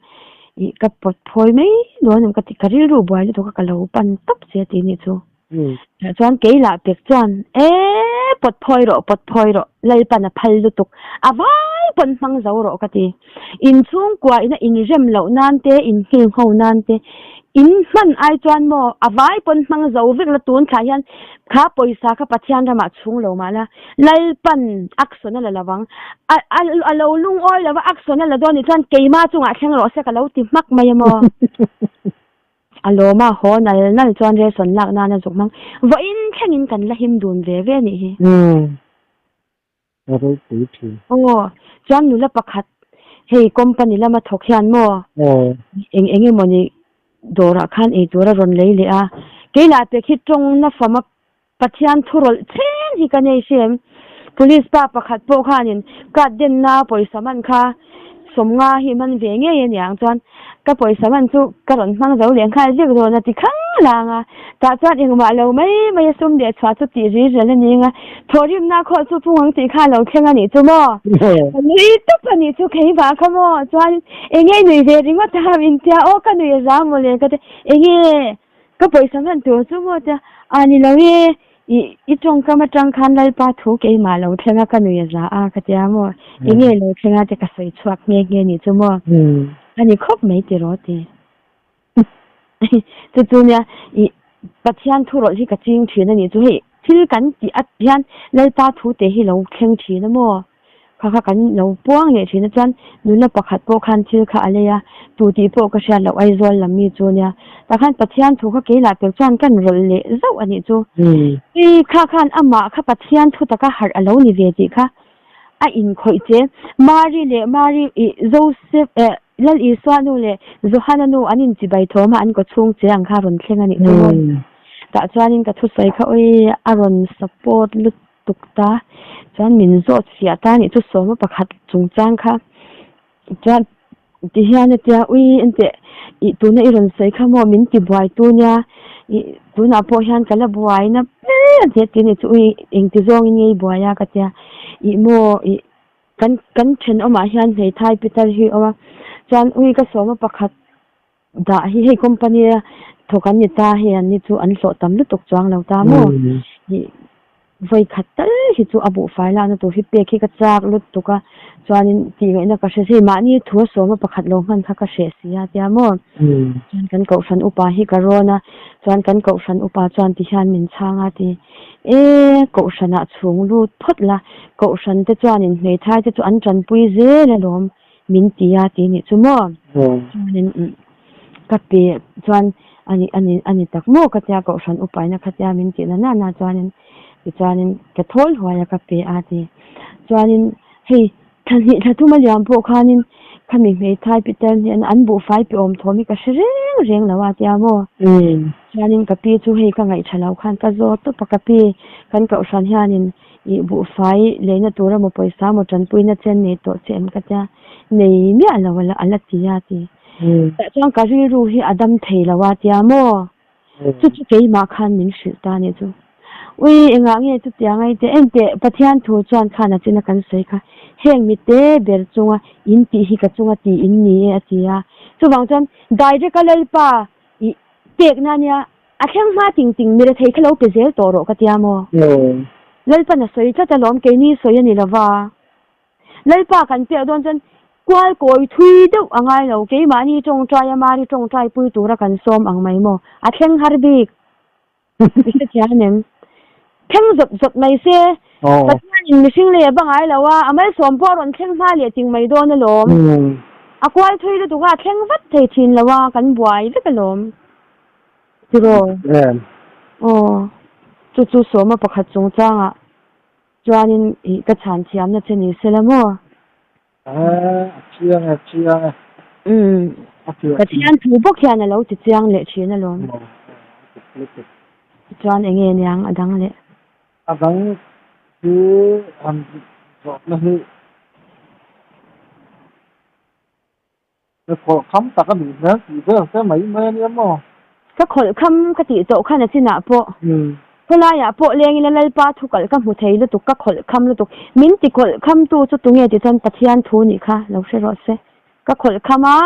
Speaker 1: Ih ka pawt phawi mai dawn em ka ti, ka rilru buai lutuk a ka lo pan tawp che tih nih chu. Tah chuan kei lah pek chuan e pawt phawi rawh pawt phawi rawh Lalpan a phal lutuk a vai pawn hmang zo rawh ka ti. Inchhungkua ina inrem loh nan te inhmilngho nan te in hman ai chuan maw a vai pawn hmang zo vek la tun thlah hian kha pawisa kha Pathian ramah chhung lo mah la Lalpan action a la lo vang. A a a lo lungawi lo va, action a la dawn nih chuan keimah chungah thleng rawh se ka lo ti hmak mai a maw. A lawm a, haw nal nal chuan resawn lak nan a zuk hmang. Vawiin thlengin kan la him dun ve ve nih hi.
Speaker 2: Umm. A ropui thin.
Speaker 1: Aw, chuan nula pakhat hei company lama thawk hian maw?
Speaker 2: Aw.
Speaker 1: Eng eng emawni dawrah khan eitur a rawn lei leh a. Keilah pek hi tawng nafam a Pathian thu rawlh chen hi ka nei hrim. Police pa pakhat pawh khanin card denna pawisa man kha sawmnga hi man ve ngei a niang chuan ka pawisa man chu ka rawn hmang zo leh nghal vek dawn a ti khang lang a. Tah chuan engmah lo mai mai a sum leh chhuah chu tih ri rel a ni ang a. Thawhrimna khawh chu pung ang tih kha a lo thleng a nih chu maw? Ka nui tawp a nih chu keimah kha maw? Chuan enge i nui ve ringawt a min tia aw ka nui a za mawle ka ti enge Ka pawisa hman tur chu maw tia, a ni lo e, i i tawngkam atang khan Lalpa thu keimah lo thleng a ka nui a za a ka tia maw, enge lo thleng a te ka sawi chhuak nghe nghe ni chu maw, a ni khawp mai tiraw ti. Chu chu nia i Pathian thu rawlh hi ka ching thin a nih chu hei. Thil kan tih at hian Lalpa thu te hi lo thleng thin a maw? Kha kha kan lo puang leh thin a chuan nula pakhat pawh khan thil kha a lei a, tu tih pawh ka hriat loh Aizawl lam mi chu nia. Tah khan Pathian thu kha kei lah pek chuan kan rawlh leh zauh a nih chu. Ui kha khan amah kha Pathian thu taka harh a lo ni ve tih kha a inkhawih che. Mari leh Mari ih Joseph eh Lal Isua nu leh Johana nu an inchibai thawm a an kaw chhung che ang kha a rawn thleng a nih chu maw? Tah chuanin ka thusawi kha ui a rawn support lutuk ta chuan min zawt fiah ta nih chu sawma pakhat chungchang kha chuan ti hian a tia ui enteh ih tuna i rawn sawi kha maw min ti buai tu nia ih tunah pawh hian ka la buai na ber a tia ti nih chu ui engti zawngin nge i buai a ka tia ih maw ih kan kan thenawmah hian hmeithai pitar hi a awm a chuan ui ka sawma pakhat. Dah hi hei company a thawk an ni ta hei an ni chu an hlawh tam lutuk chuang lo ta maw? Ih vawi khat tal hi chu a buhfai lakna tur hi pek hi ka chak lutuk a chuanin tih ngaihna ka hre hei mahni thu a sawma pakhat lo hman kha ka hreh si a tia maw? Chuan kan kohhran upa hi ka rawn a chuan kan kohhran upa chuan ti hian min chhang a ti e kohhranah chhung lut phawt la kohhran te chuanin hmeithai te chu an tanpui zel alawm. Min ti a ti nih chu maw? Chuanin ka pe chuan a ni a ni a ni tak maw ka tia kohhran upaina kha tia min tih na na na chuanin tichuanin ka thawl huai a ka pe a ti. Chuanin hei thla hnih thla thum a liam pawh khanin khami hmeithai Peter hnena an buhfai pe awm thawm hi ka hre reng reng lo a tia maw? Chuanin ka pi chu hei ka ngaihṭha lo khan ka zawt tawp a ka pi kan kohhran hianin Ih buhfai leina tur emaw pawisa emaw tanpuina chen nei tawh che em ka tia, nei miah lo a la ti a ti. Tah chuan ka rilru hi a dam thei lo a tia maw? Chu chu keimah khan min hrilh ta nih chu. Ui engah nge chutiang ai teh enteh Pathian thu chuan khan a china kan sawi kha heng mite ber chunga in tih hi ka chunga tih in ni e a ti a. Chuvang chuan direct a Lalpa ih pekna nia A thleng hma ting ting mi rethei kha lo pe zel tawh rawh ka tia maw? Lalpan a sawi tlat alawm keini sawi a ni lova. Lalpa kan pek dawn chuan kual kawi thui deuh a ngai lo, keimahni tawngtai a Mari tawngtai pui tura kan sawm ang mai maw? A thleng har bik. I hrethiam em? Thleng zawt zawt mai se, Pathianin mihring lei a va ngai lo a, a malsawm pawh a rawn thleng hma leh ting mai dawn alawm. A kual thui lutuk a, a thleng vat thei thin lo a, kan buai vek alawm. Tiraw?
Speaker 2: Em.
Speaker 1: Aw, chu chu sawma pakhat chungchangah chuanin ih ka chhan thiamna che ni se la maw?
Speaker 2: A, a chiang e, a chiang e.
Speaker 1: Umm, Pathian thu bawk hian a lo ti chiang leh thin alawm. Chuan eng nge niang a dang leh?
Speaker 2: A dang hi han zawhna hi. Ka khawlh kham tak a nih hmel tih vel te mai mai a nia maw?
Speaker 1: Ka khawlh kham ka tih tawh khan a chinah pawh khawlaiah pawh leng ila Lalpa thu kalh ka hmu thei lutuk, ka khawlh kham lutuk. Min ti khawlh kham tu chu tunge ti chuan Pathian thu nih kha lo hre rawh se. Ka khawlh kham a,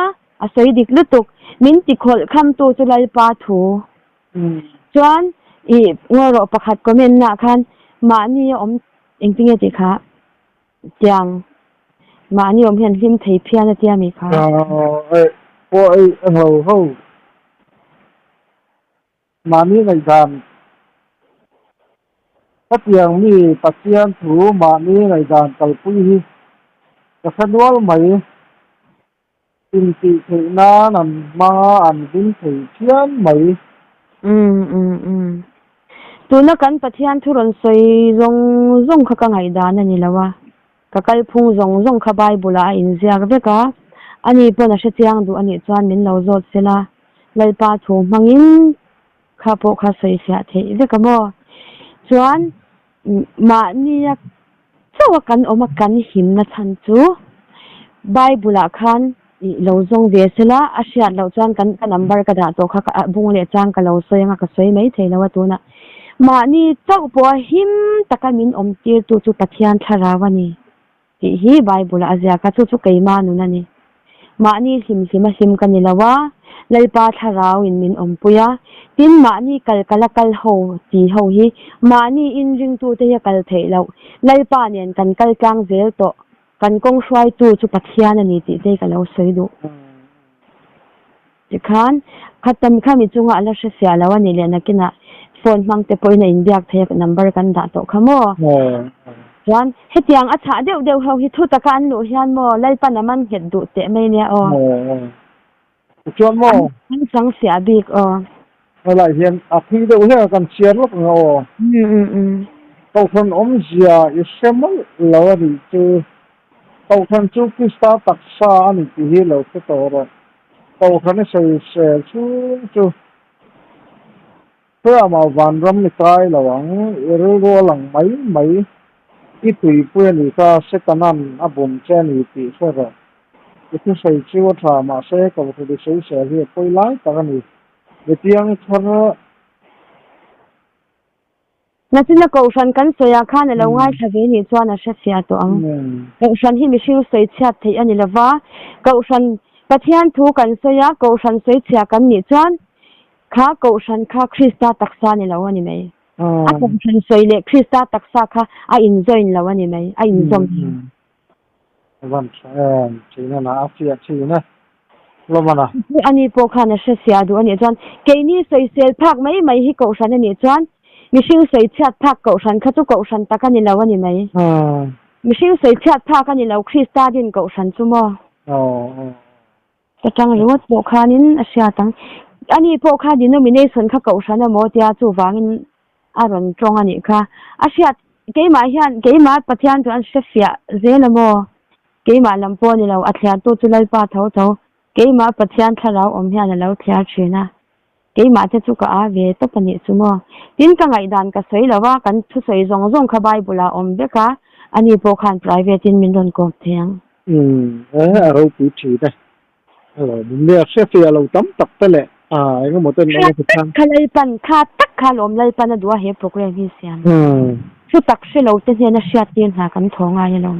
Speaker 1: a sawi dik lutuk. Min ti khawlh kham tu chu Lalpa thu. Chuan i ngawi rawh pakhat comment nah khan mahni a awm engtinge tih kha. Tiang, mahni awm hian hlim thei phian a tia mi kha.
Speaker 2: Eh, pawh ei eng lo ho. Mahni ngaihdan Hetiang mi Pathian thu mahni ngaihdan kalpui hi ka hre nual mai. Intih theih nan an hmang a, an hlim thei phian mai.
Speaker 1: Umm umm umm. Tuna kan Pathian thu rawn sawi zawng zawng kha ka ngaihdan a ni lo a, ka kalphung zawng zawng kha Bible ah a inziak vek a, ani pawn a hrechiang duh a nih chuan min lo zawt sela, Lalpa thu hmangin kha pawh kha sawi fiah theih vek a maw? Chuan mahnia chauha kan awm a kan himna chhan chu Bible ah khan ih lo zawng ve sela a hriat loh chuan kan ka number ka dah tawh kha ka bung leh chang ka lo sawi anga ka sawi mai thei lo a tunah mahni chauh pawha him taka min awm tir tu chu Pathian thlarau a ni. Tih hi Bible-ah a ziak a, chu chu keimah nun a ni. Mahni hlim hlim a hlim ka ni lo a, Lalpa thlarauin min awmpui a, tin mahni kal kal a kal ho ti ho hi mahni inringtute hi a kal theih loh. Lalpa nen kan kal tlang zel tawh, kan kawng hruaitu chu Pathian a ni tih te hi ka lo sawi duh. Tikhan, khatam khami chunga a la hrefiah lo a nih leh nakinah Phone hmang te pawhin a inbiak theih a number kan dah tawh kha maw? Chuan hetiang a chhah deuh deuh ho hi thu taka an luh hian maw Lalpan a man nghet duh teh mai nia aw.
Speaker 2: Chuan maw?
Speaker 1: An chang fiah bik aw.
Speaker 2: Helai hian a thui deuh hlek a kan chhiar lawk ang aw. Kohhran awmzia i hre mawlh lo a nih chu. Kohhran chu Krista taksa a ni tih hi lo hre tawh rawh. Kohhran i sawisel chhung chu Hriamah vanram i kai lo ang, i rilru a lang mai mai. I tuipui a nih kha, Setanan a bum che a ni tih hre rawh. I thusawi chu a tha, mahse kohhran i sawisel hi a pawi lai tak a ni. Mitiang thar.
Speaker 1: Nachina kohhran kan sawiah khan a lo ngaithla ve nih chuan a hrefiah tawh ang. Kohhran hi mihring sawi chhiat theih a ni lova, kohhran Pathian thu kan sawi a, kohhran sawi chhia kan nih chuan kha kohhran kha Krista taksa ni lo a ni mai. A kohhran sawi leh Krista taksa kha a injoin lo a ni mai, a inzawm lo.
Speaker 2: A van tha em thin a na a fiah thin e hlawm a na.
Speaker 1: Ani pawh khan a hre fiah duh a nih chuan keini sawisel phak mai mai hi kohhran a nih chuan mihring sawi chhiat phak kohhran kha chu kohhran tak a ni lo a ni mai. Mihring sawi chhiat phak a ni lo Krista din kohhran chu maw? Ka tang ringawt pawh khanin a hriat ang. Ani pawh kha denomination kha kohhran amaw tia chuvangin a rawn tawng a nih kha. A hriat keimah hian keimah Pathian chu an hre fiah zel amaw? Keimah lam pawh a ni lo, a thliartu chu Lalpa tho tho. Keimah Pathian thlarau awm hian a lo thliar thin a. Keimah te chu ka a ve tawp a nih chu maw? Tin ka ngaihdan ka sawi lo a, kan thusawi zawng zawng kha Bible ah a awm vek a, ani pawh khan private in min rawn kawm thei ang.
Speaker 2: Umm e a ropui thin e. Hello nia hre fiah lo tam tak te leh a engemaw ten
Speaker 1: Kha tak kha Lalpan kha tak kha lawm Lalpan a duh a he program hi siam. Thu tak hre lo te hnena hriat tir hna kan thaw ngai alawm.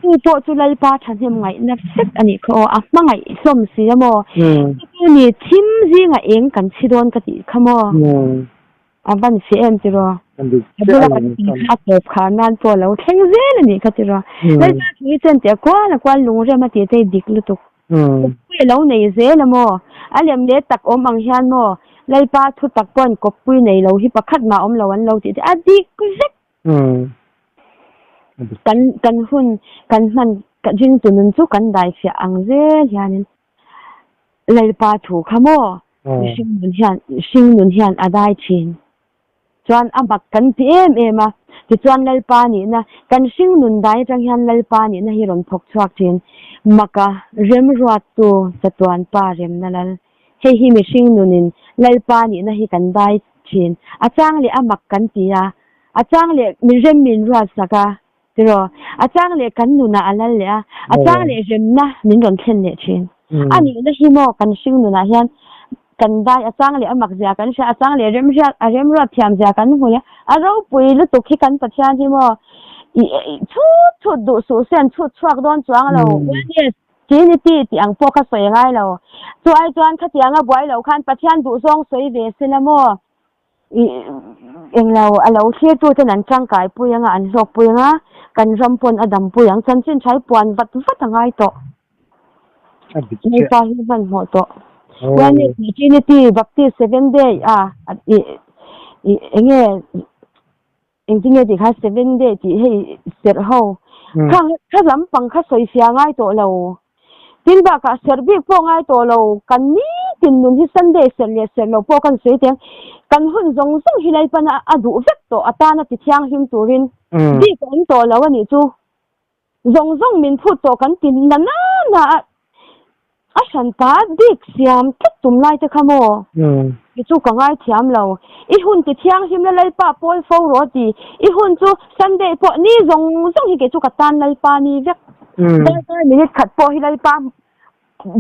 Speaker 1: Chu pawh chu Lalpa thahnem ngaihna vek a nih kha aw, a hmangaih hlawm si a maw? Chu chu ni thim zingah eng kan chhi dawn ka tih kha maw? A van si em tiraw? A bula kan tih kha a tawp khar nan pawh a lo thleng zel a nih kha tiraw? Lalpa thu hi chuan tih a kual a kual lungrem a tih te hi dik lutuk. Kawppui a lo nei zel a maw? A lem leh tak awm ang hian maw? Lalpa thu tak pawn kawppui nei lo hi pakhat mah awm lo an lo tih te a dik vek. Kan kan hun kan hman ringtu nun chu kan dai fiah ang zel hianin Lalpa thu kha maw mihring nun hian hring nun hian a dai thin. Chuan a mak kan ti em em a, tichuan Lalpa nihna, kan hring nun dai atang hian Lalpa nihna hi rawn phawk chhuak thin. Maka remruattu chatuan pa remna lal. Hei hi mihring nunin Lalpa nihna hi kan dai thin. A chang leh a mak kan ti a, a chang leh mi rem min ruatsak a, tiraw? A chang leh kan nunah a lal leh a, a chang leh remna min rawn thlen leh thin. A nihna hi maw kan hring nunah hian kan dai, a chang leh a mak zia kan hria, a chang leh remhriat, a remruat thiam zia kan hmu leh a ropui lutuk hi kan Pathian hi maw i chhut chhut duh suh se an chhut chhuak dawn chuang lo. Oneness, Trinity tih ang pawh kha sawi a ngai lo. Chu ai chuan khatianga buai lo khan Pathian duhzawng sawi ve se la maw? Englo a lo thlirtu ten an tangkai pui anga an hlawk pui anga kan ram pawn a dam pui ang chanchin thai puan vat vat a ngai tawh. Lalpa hi hmanhmawh tawh. Oneness Trinity Baptist Seventh Day a i enge Engtinge tih kha seven day tih hei serh ho kha kha lampang kha sawi fia ngai tawh lo. Tin bakah serh bik pawh ngai tawh lo kan nitin nun hi Sunday serh leh serh lo pawh kan sawi teng kan hun zawng zawng hi Lalpan a a duh vek tawh atana ti thianghlim turin bik a awm tawh lo a nih chu. Zawng zawng min phut tawh kan ti na na na a, a hran pa bik siam tlat tum lai te kha maw? Ti chu ka ngaithiam lo. I hun ti thianghlim la Lalpa pawl fo rawh a ti. I hun chu Sunday pawh ni zawng zawng hi kei chu ka tan Lalpa ni vek. Darkar minute khat pawh hi Lalpa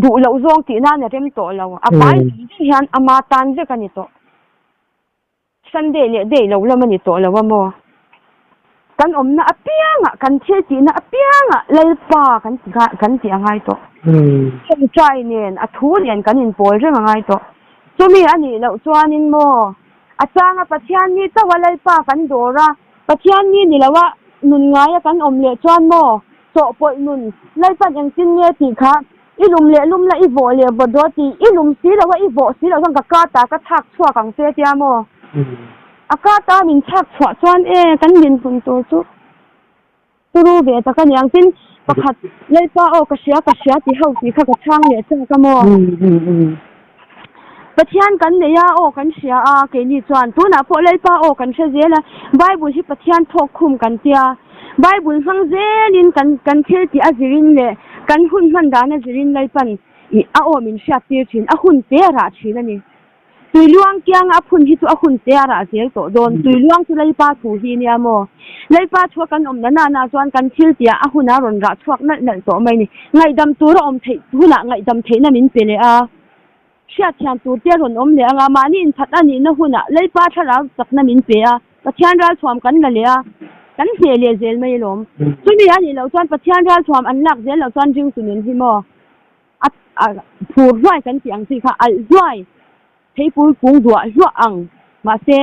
Speaker 1: duh loh zawng tih nan a rem tawh lo. A vai zawng zawng hian ama tan vek a ni tawh. Sunday leh day lo lam a ni tawh lo a maw? Kan awmna apiangah, kan thil tihna apiangah Lalpa kan ti kan tih a ngai tawh. Tawngtai nen, a thu nen kan inpawl reng a ngai tawh. Chumi a nih loh chuanin maw, a changa Pathian ni chauh a Lalpa kan dawr a, Pathian ni ni loa nun ngaia kan awm leh chuan maw, chawhpawlh nun Lalpan engtin nge tih kha I lum leh lum la i vawh leh vawt rawh tih i lum si lo a i vawh si loh chuan ka ka ta ka chhak chhuak ang che tia maw? A ka ta min chhak chhuah chuan e kan dinhmun tur chu turu ve tak a niang. Tin, pakhat Lalpa aw ka hria ka hria ti ho tih kha ka chhang leh chak a maw? Pathian kan nei a aw kan hria a keini chuan tunah pawh Lalpa aw kan hre zel a, Bible hi Pathian thawk khum kan tia, Bible hmang zelin kan kan thil tih a zirin leh kan hun hman dan a zirin Lalpan ih a aw min hriat tir thin, a hun te a rah thin a ni. Tui luang kianga a phun hi chu a hun te a rah zel tawh dawn. Tui luang chu Lalpa thu hi nia maw? Lalpa thua kan awm na nana chuan kan thil tihah a hun a rawn rah chhuak nalh nalh tawh mai ni. Ngaihdam tur a awm theih hunah ngaihdam theihna min pe leh a. Hriatthiam tur te a rawn awm leh ang a, mahni inphat a nihna hunah Lalpa thlarau chakna min pe a, Pathian ralthuam kan la leh a, kan hneh leh zel mai alawm. Chumi a nih loh chuan Pathian ralthuam an lak zel loh chuan ringtu nun hi maw a phur hluai kan tih ang chi kha alh hluai, theipui kung duah hluah ang, mahse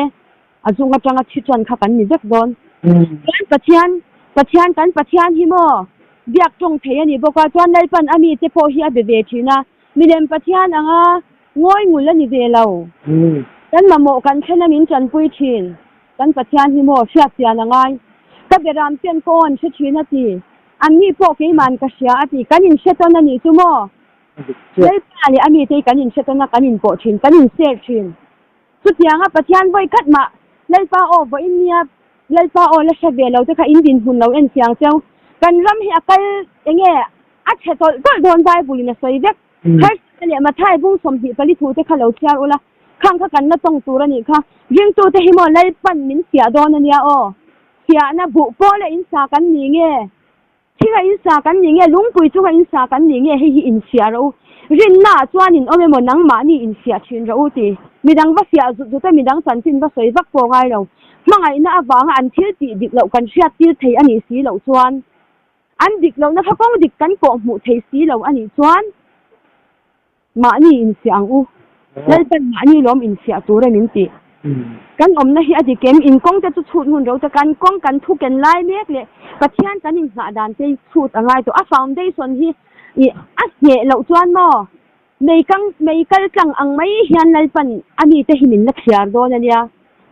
Speaker 1: a zung atanga thi ṭan kha kan ni vek dawn. Chuan Pathian, Pathian kan Pathian hi maw biak ṭawng thei a ni bawk a, chuan Lalpan a mite pawh hi a be ve ṭhin a, Milem Pathian anga ngawi ngul a ni ve lo. Kan mamawh kan thlen a min tanpui thin. Kan Pathian hi maw hriat chian a ngai. Ka beram pen pawh an hre thin a ti. Anni pawh keiman ka hria a ti. Kan inhre tawn a nih chu maw? Lalpa leh a mite hi kan inhre tawn a, kan inpawh thin, kan inser thin. Chutianga Pathian vawi khat mah Lalpa aw vawiin nia Lalpa aw la hre ve lo te kha in dinhmun lo en chiang cheu. Kan ram hi a kal enge a chhe tawlh tawlh dawn Bible in a sawi vek. Harsatna leh Mathai bung 24 thu te kha lo chhiar ula, khang kha kan la tawng tur a nih kha. Ringtu te hi maw Lalpan min fiah dawn a nia aw. Fiahna buh pawla in sa kan ni nge? Thinga in sa kan ni nge? Lungpui chunga in sa kan ni nge? Hei hi infiah rawh u. Rinnaah chuan in awm emaw nangmahni infiah thin rawh u ti. Midang va fiah zut zut a, midang chanchin va sawi vak pawh ngai lo. Hmangaihna avanga an thil tih dik loh kan hriat tir thei a nih si loh chuan, an dik lohna kha kawng dik kan kawh hmuh thei si lo a nih chuan mahni infiah ang u. Lalpan mahni lawm infiah tur a min tih. Kan awmna hi a dik em? In kawng te chu chhut ngun ro te, kan kawng kan thu ken lai mek leh Pathian kan inhnah dan te hi chhut a ngai tawh. A foundation hi ih a hneh loh chuan maw mei kang mei kal tlang ang mai hian Lalpan a mite hi min la thliar dawn a nia.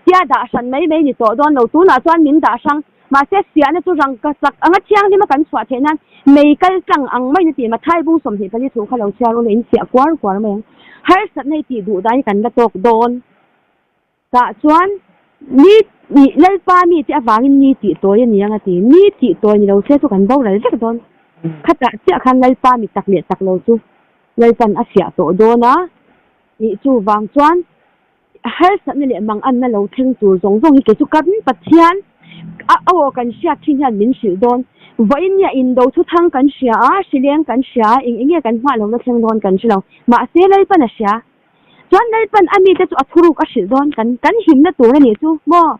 Speaker 1: Tia dah hran mai mai ni tawh dawn lo. Tunah chuan min dah hrang. Mahse fiahna chu rangka chak anga thianghlim a kan chhuah theih nan mei kal tlang ang mai na tih Mathai bung 24 thu kha lo chhiar ula in fiah kuar kuar mai ang. Harsatna hi tih duh dan hi kan la tawk dawn. Tah chuan ni ih Lalpa mi te avangin ni tih tawi a ni ang a ti. Ni tih tawi ni lo se chu kan boral vek dawn. Khatah chiah khan Lalpa mi tak leh tak lo chu Lalpan a fiah tawh dawn a. Ih chuvang chuan Harsatna leh manganna lo thleng tur zawng zawng hi kei chu kan Pathian a aw kan hriat thin hian min hrilh dawn. Vawiin nia indo thu thang kan hria a, hrileng kan hria a, eng eng nge kan hmah lohna thleng dawn kan hre lo. Mahse Lalpan a hria. Chuan Lalpan a mite chu a thuruk a hrilh dawn kan kan himna tur a nih chu maw?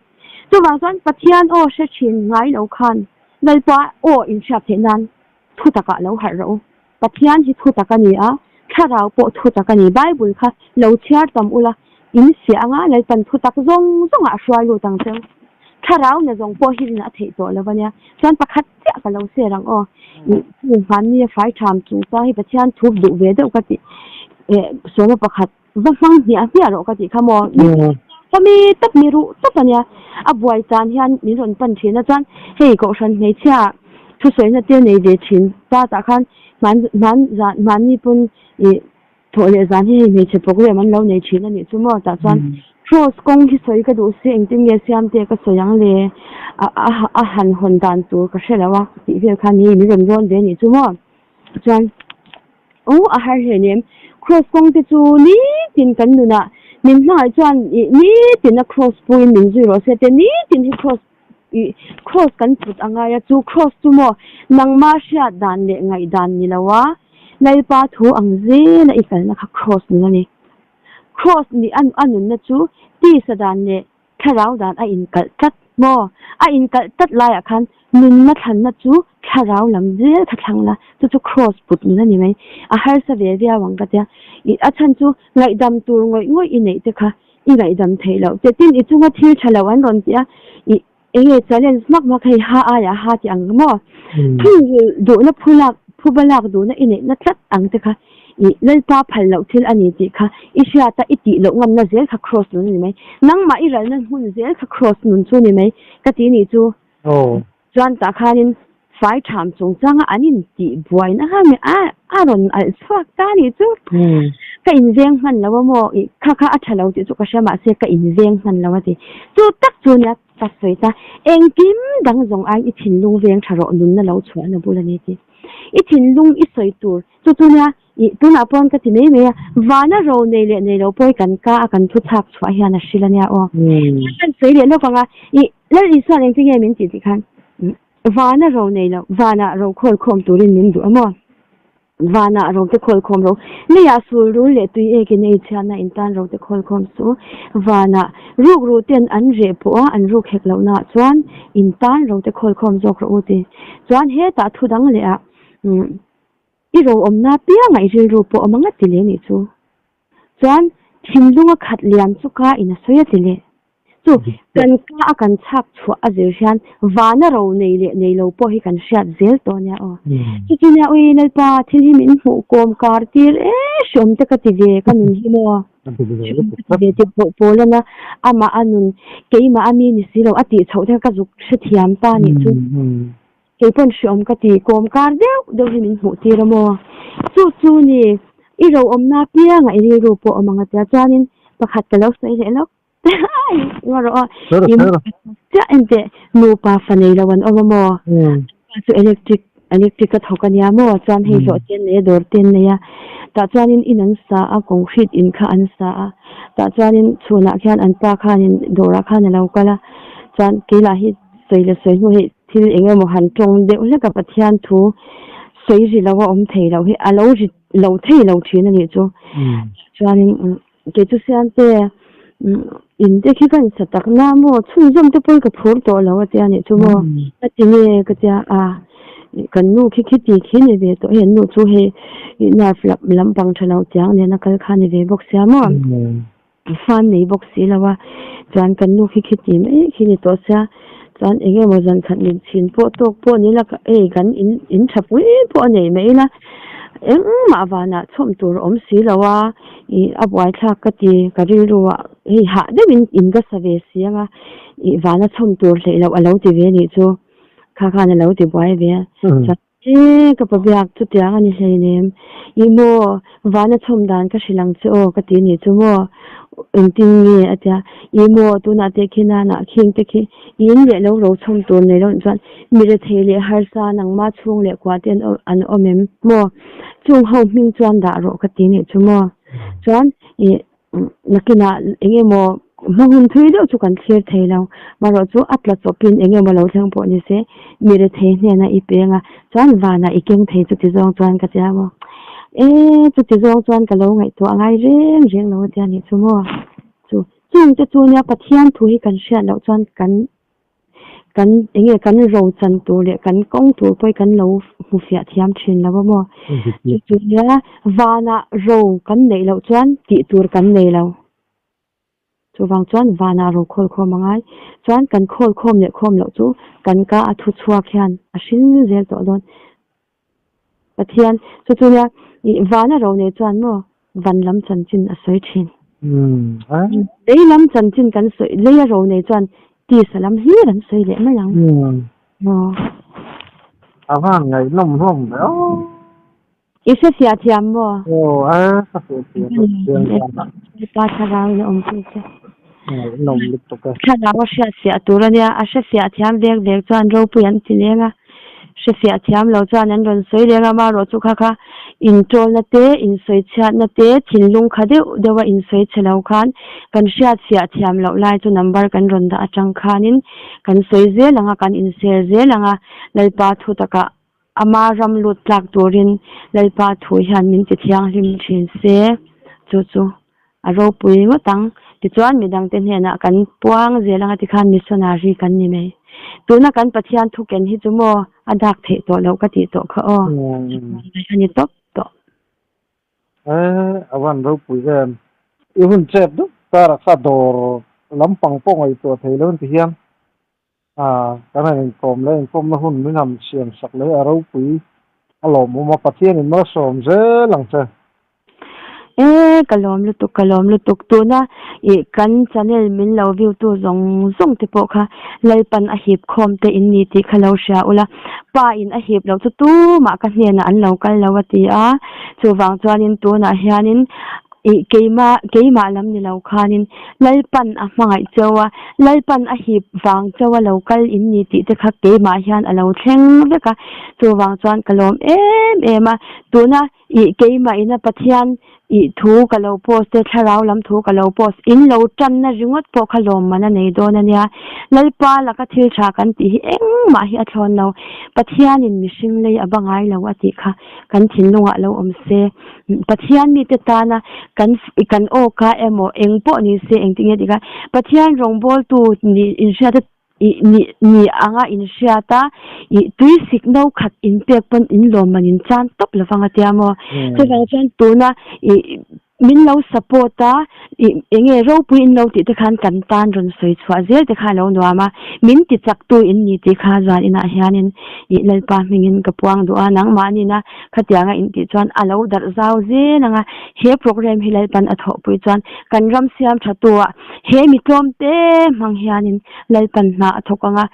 Speaker 1: Chuvang chuan Pathian aw hre thin ngai lo khan Lalpa aw inhriat theih nan thu takah lo harh rawh u. Pathian hi thu tak a ni a, thlarau pawh thu tak a ni. Bible kha lo chhiar tam ula, in fiah anga Lalpan thu tak zawng zawngah a hruai lut ang cheu. Thlarau na zawng pawh hi rin a theih tawh lo a nia. Chuan pakhat chiah ka lo share ang aw. Ih chu hmanni a fai tham chungchang hi Pathian thup duh ve deuh ka tih eh sawma pakhat va hmang hmiah hmiah rawh ka tih kha maw. Ka mi tawp mi ruh tawp a nia. A buai chan hian min rawn pan thin a chuan hei kohhran hmeichhia thusawi te nei ve thin ta tah khan hman hman zan hmanni pawn ih thawh leh zan hi hei hmeichhe program an lo nei thin a nih chu maw tah chuan cross kawng hi sawi ka duh si engtin nge siamte ka sawi ang le a a a han hawn dan tur ka hre lo a tih vel khan hei min rawn rawn ve a nih chu maw chuan Aw a har hle nem. Cross kawng te chu nitin kan nunah min hmangaih chuan ih nitin a cross puiin min zui rawh se te nitin hi cross ih cross kan put a ngai a chu cross chu maw nangma hriat dan leh ngaih dan ni lo a Lalpa thu ang zela i kalna kha cross nun a ni. Cross nih a nunna chu tisa dan leh Thlarau dan a inkalh tlat maw? A inkalh tlat laiah khan nunna thlanna chu thlarau lam zel kha thlang la, chu chu cross put nun a ni mai. A harsa ve viau ang ka tia. I a chhan chu ngaihdam tur ngawih ngawih i neih te kha i ngaihdam theih loh che. Tin, i chunga thil tha lo an rawn ti a, i eng nge challenge hmak hmak hei ha aiah ha ti ang maw? Thungrulh duhna phu lak, phuba lak duhna i neihna tlat ang te kha. I Lalpa phal loh thil a ni tih kha i hriat a, i tih loh ngamna zel kha Kraws nun a ni mai. Nangmah i ralna hmun zel kha Kraws nun chu a ni mai ka ti nih chu. Chuan tah khanin fai tham chungchanga an intih buaina kha mi a a rawn alh chhuak ta a nih chu. Ka inveng hman lo a maw? Ih kha kha a tha lo tih chu ka hria mahse ka inveng hman lo a ti. Chu tak chu nia ka sawi ta, engkim dang zawng aiin i thinlung veng tha rawh nunna lo chhuahna bul a ni tih. I thinlung i sawi tur chu chu nia ih tunah pawn ka ti mai mai a, vana ro nei leh nei lo pawh hi kan ka a kan thu chhak chhuah hian a hril a nia aw. Kan sawi leh lawk ang a, ih Lal Isuan engtin nge min tih tih khan vana ro nei lo, vanah ro khawl khawm turin min duh a maw? Vanah ro te khawl khawm ro, leiah sul rul leh tui ekin ei chhiatna in tan ro te khawl khawm su, vanah ruk ruh ten an reh pawh a an ruk hek lohnaah chuan in tan ro te khawl khawm zawk rawh u ti. Chuan hetah thu dang leh ah i ro awmna piangah i rilru pawh awm ang a ti leh nih chu. Chuan thinlunga khat liam chu ka in a sawi a ti leh. Chu kan ka a kan chhak chhuah a zir hian vana ro nei leh nei lo pawh hi kan hriat zel tawh ania aw. Chu chu nia ui Lalpa thil hi min hmuh kawm kar tir e hriawm te ka ti ve ka nun hi maw. Hriawm ka ti ve tih pawh pawl ana amah a nun keimah a mi ni si lo a tih chhoh te kha ka zuk hrethiam ta nih chu. Kei pawn hriawm ka ti kawm kar deuh deuh hi min hmuh tir a maw? Chu chu ni, i ro awmna piangah i rilru pawh awm ang a tia chuanin pakhat ka lo sawi leh lawk ai ngaw rawh aw i chiah enteh nupa fa nei lo an awm a maw? Chu electric electric a thawk a nia maw? Chuan hei hlawh te an nei a dawr te an nei a tah chuanin in an sa a concrete in kha an sa a tah chuanin chhunah khian an pa khanin dawrah khan a lo kal a chuan keilah hi sawi leh sawi hnu hei thil eng emaw han tawng deuh hlek a Pathian thu sawi ri lo a awm thei loh hi a lo ri lo thei lo thin a nih chu chuanin kei chu siamte in te khi ka insa tak na maw chhunzawm te pawhin ka phur tawh lo a tia nih chu maw a ti nge ka tia a kan nu khi khiti khi ni ve tawh hei an nu chu hei nerve lampang tha lo chiang nen a kal kha ni ve bawk sia maw. Fan nei bawk si lo a, chuan kan nu khi khiti mai khi ni tawh sia, chuan eng emaw zan khat min chhin pawh tawk pawh ni la hei kan in in tha pui pawh a nei mai la, engmah vanah chhawm tur a awm si lo a, ih a buaithlak ka ti ka rilru ah hei hah deuhin in ka sa ve si ang a, ih vana chhawm tur hleih loh a lo ti ve nih chu, kha khan a lo ti buai ve a, chuan. E, ka pa biak chutiang a ni hleinem. Ih maw, vana chhawm dan ka hrilh ang che aw ka ti nih chu maw? Engtin nge? a ti a. Ih maw, tunah te khi nanah khing te khi i in leh lo ro chhawm tur nei loh chuan mi rethei leh harsa nangma chhung leh kua te an awm em maw? Chung ho hming chuan dah rawh ka ti nih chu maw? Chuan ih Nakinah eng emaw hma hun thui deuh chu kan thlir thei lo. Marawh chu a tla chawpin eng emaw lo thleng pawh ni se, mi rethei hnenah i peng a, chuan vanah i keng thei chuti zawng chuan ka tia maw? E, chuti zawng chuan ka lo ngaihtuah ngai reng reng lo a tia nih chu maw? Chu, chungte chu nia Pathian thu hi kan hriat loh chuan kan Kan enge kan ro chan tur leh kan kawng tur pawh hi kan lo hmu fiah thiam thin lo a maw? Chu chu nia vanah ro kan neih loh chuan tih tur kan nei lo. Chuvang chuan vanah ro khawl khawm a ngai. Chuan kan khawl khawm leh khawm loh chu kan ka a thu chhuak hian a hring zel tawh dawn. Pathian chu chu nia ih vana ro nei chuan maw van lam chanchin a sawi thin. Lei lam chanchin kan sawi lei a ro nei chuan tisa lam hlir an sawi leh mai ang. Aw.
Speaker 2: A van ngaihnawm hlawm ve aw.
Speaker 1: I hre fiah thiam maw?
Speaker 2: Aw a ka hre thiam a chiang dan ah.
Speaker 1: Pa thlarau in a awm pui che.
Speaker 2: Ngaihnawm lutuk e.
Speaker 1: Thlarau a hriat fiah tur a nia, a hre fiah thiam vek vek chuan ropui an ti leng a, hre fiah thiam lo chuan an rawn sawi leng a, amaherawh chu kha kha intawlna te, insawi chhiatna te, thinlung kha deuh deuh a insawi chhe lo khan kan hriat fiah thiam loh lai chu number kan rawn dah atang khanin kan sawi zel ang a, kan inser zel ang a, Lalpa thu takah Ama ram lut tlak turin Lalpa thu hian min ti thianghlim thin se, chu chu a ropui ngawt ang. Tichuan midangte hnenah kan puang zel anga tikhan missionary kan ni mai. Tuna kan Pathian thu ken hi chu maw a dak theih tawh loh ka tih tawh kha aw. A ni tawp tawh.
Speaker 2: Eh, a van ropui em. I hun chep dup karah kha dawr lampang pawh ngaihtuah thei lo ti hian A, kan han inkawm leh inkawmna hun min han siam sak leh a ropui a lawmawm a, Pathianin malsawm zel ang che.
Speaker 1: E ka lawm lutuk ka lawm lutuk tuna i kan channel min lo view tu zawng zawng te pawh kha Lalpan a hip khawm te in ni tih kha lo hria ula pa in a hip loh chu tumah ka hnenah an lo kal lo a ti a chuvang chuanin tunah hianin i keima keimah lam ni lo khanin Lalpan a hmangaih cheu a Lalpan a hip vang cheu a lo kal in ni tih te kha keimah hian a lo thleng vek a chuvang chuan ka lawm em em a tuna I keimah ina Pathian i thu ka lo post te, thlarau lam thu ka lo post, in lo tanna ringawt pawh kha lawmman a nei dawn a nia. Lalpa laka thil tha kan tih hi engmah hi a thlawn lo. Pathianin mihring lei a ba ngai lo a tih kha kan thinlungah lo awm se. Pathian mite tana kan kan awka emaw eng pawh ni se engtin nge tih kha Pathian rawngbawltu nih inhriat a I ni ni anga in hriat a, i tui sik no khat in pek pawn in lawm man in chan tawp lo vang a tia maw? Chuvang chuan tuna i min lo support a, i enge ropui in lo tih te khan kan tan rawn sawi chhuah zel te kha a lo nuam a, min ti chak tu in ni tih kha zan inah hianin i Lalpa hmingin ka puang duh a, nangmahnin a khatianga in tih chuan a lo darh zau zel ang a, he program hi Lalpan a thawhpui chuan kan ram siam tha tu ah He mi tlawm te hmang hianin Lalpan hna a thawk ang a,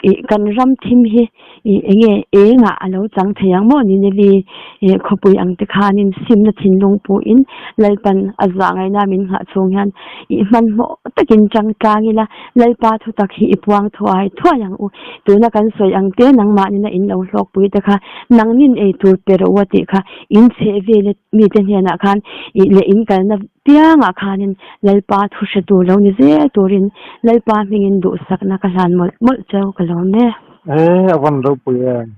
Speaker 1: ih kan ram thim hi ih enge engah a lo chang thei ang maw Nineveh ih khawpui ang te khanin simna thinlung puhin Lalpan a zah ngaihna min nghah chhung hian ih hmanhmawh takin chang tlang ila Lalpa thutak hi i puang thuai thuai ang u. Tuna kan sawi ang te nangmahnina in lo hlawkpui te kha nangnin ei tur pe rawh u a tih kha in chheh vel mite hnenah khan ih leh in kalna Piangah khanin Lalpa thu hre tur lo ni zel turin Lalpa hmingin duhsakna ka hlan mawlh mawlh cheu ka lawm e.
Speaker 2: E a van ropui em.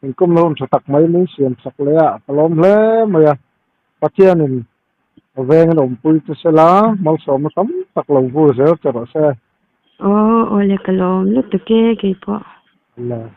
Speaker 2: Inkum lo tha tak mai min siam sak leh a ka lawm hle mai a. Pathianin a vengin awmpui che sela malsawmna tam tak lo vur zel che rawh se.
Speaker 1: Aw awle ka lawm lutuk e keipawh.
Speaker 2: Amen.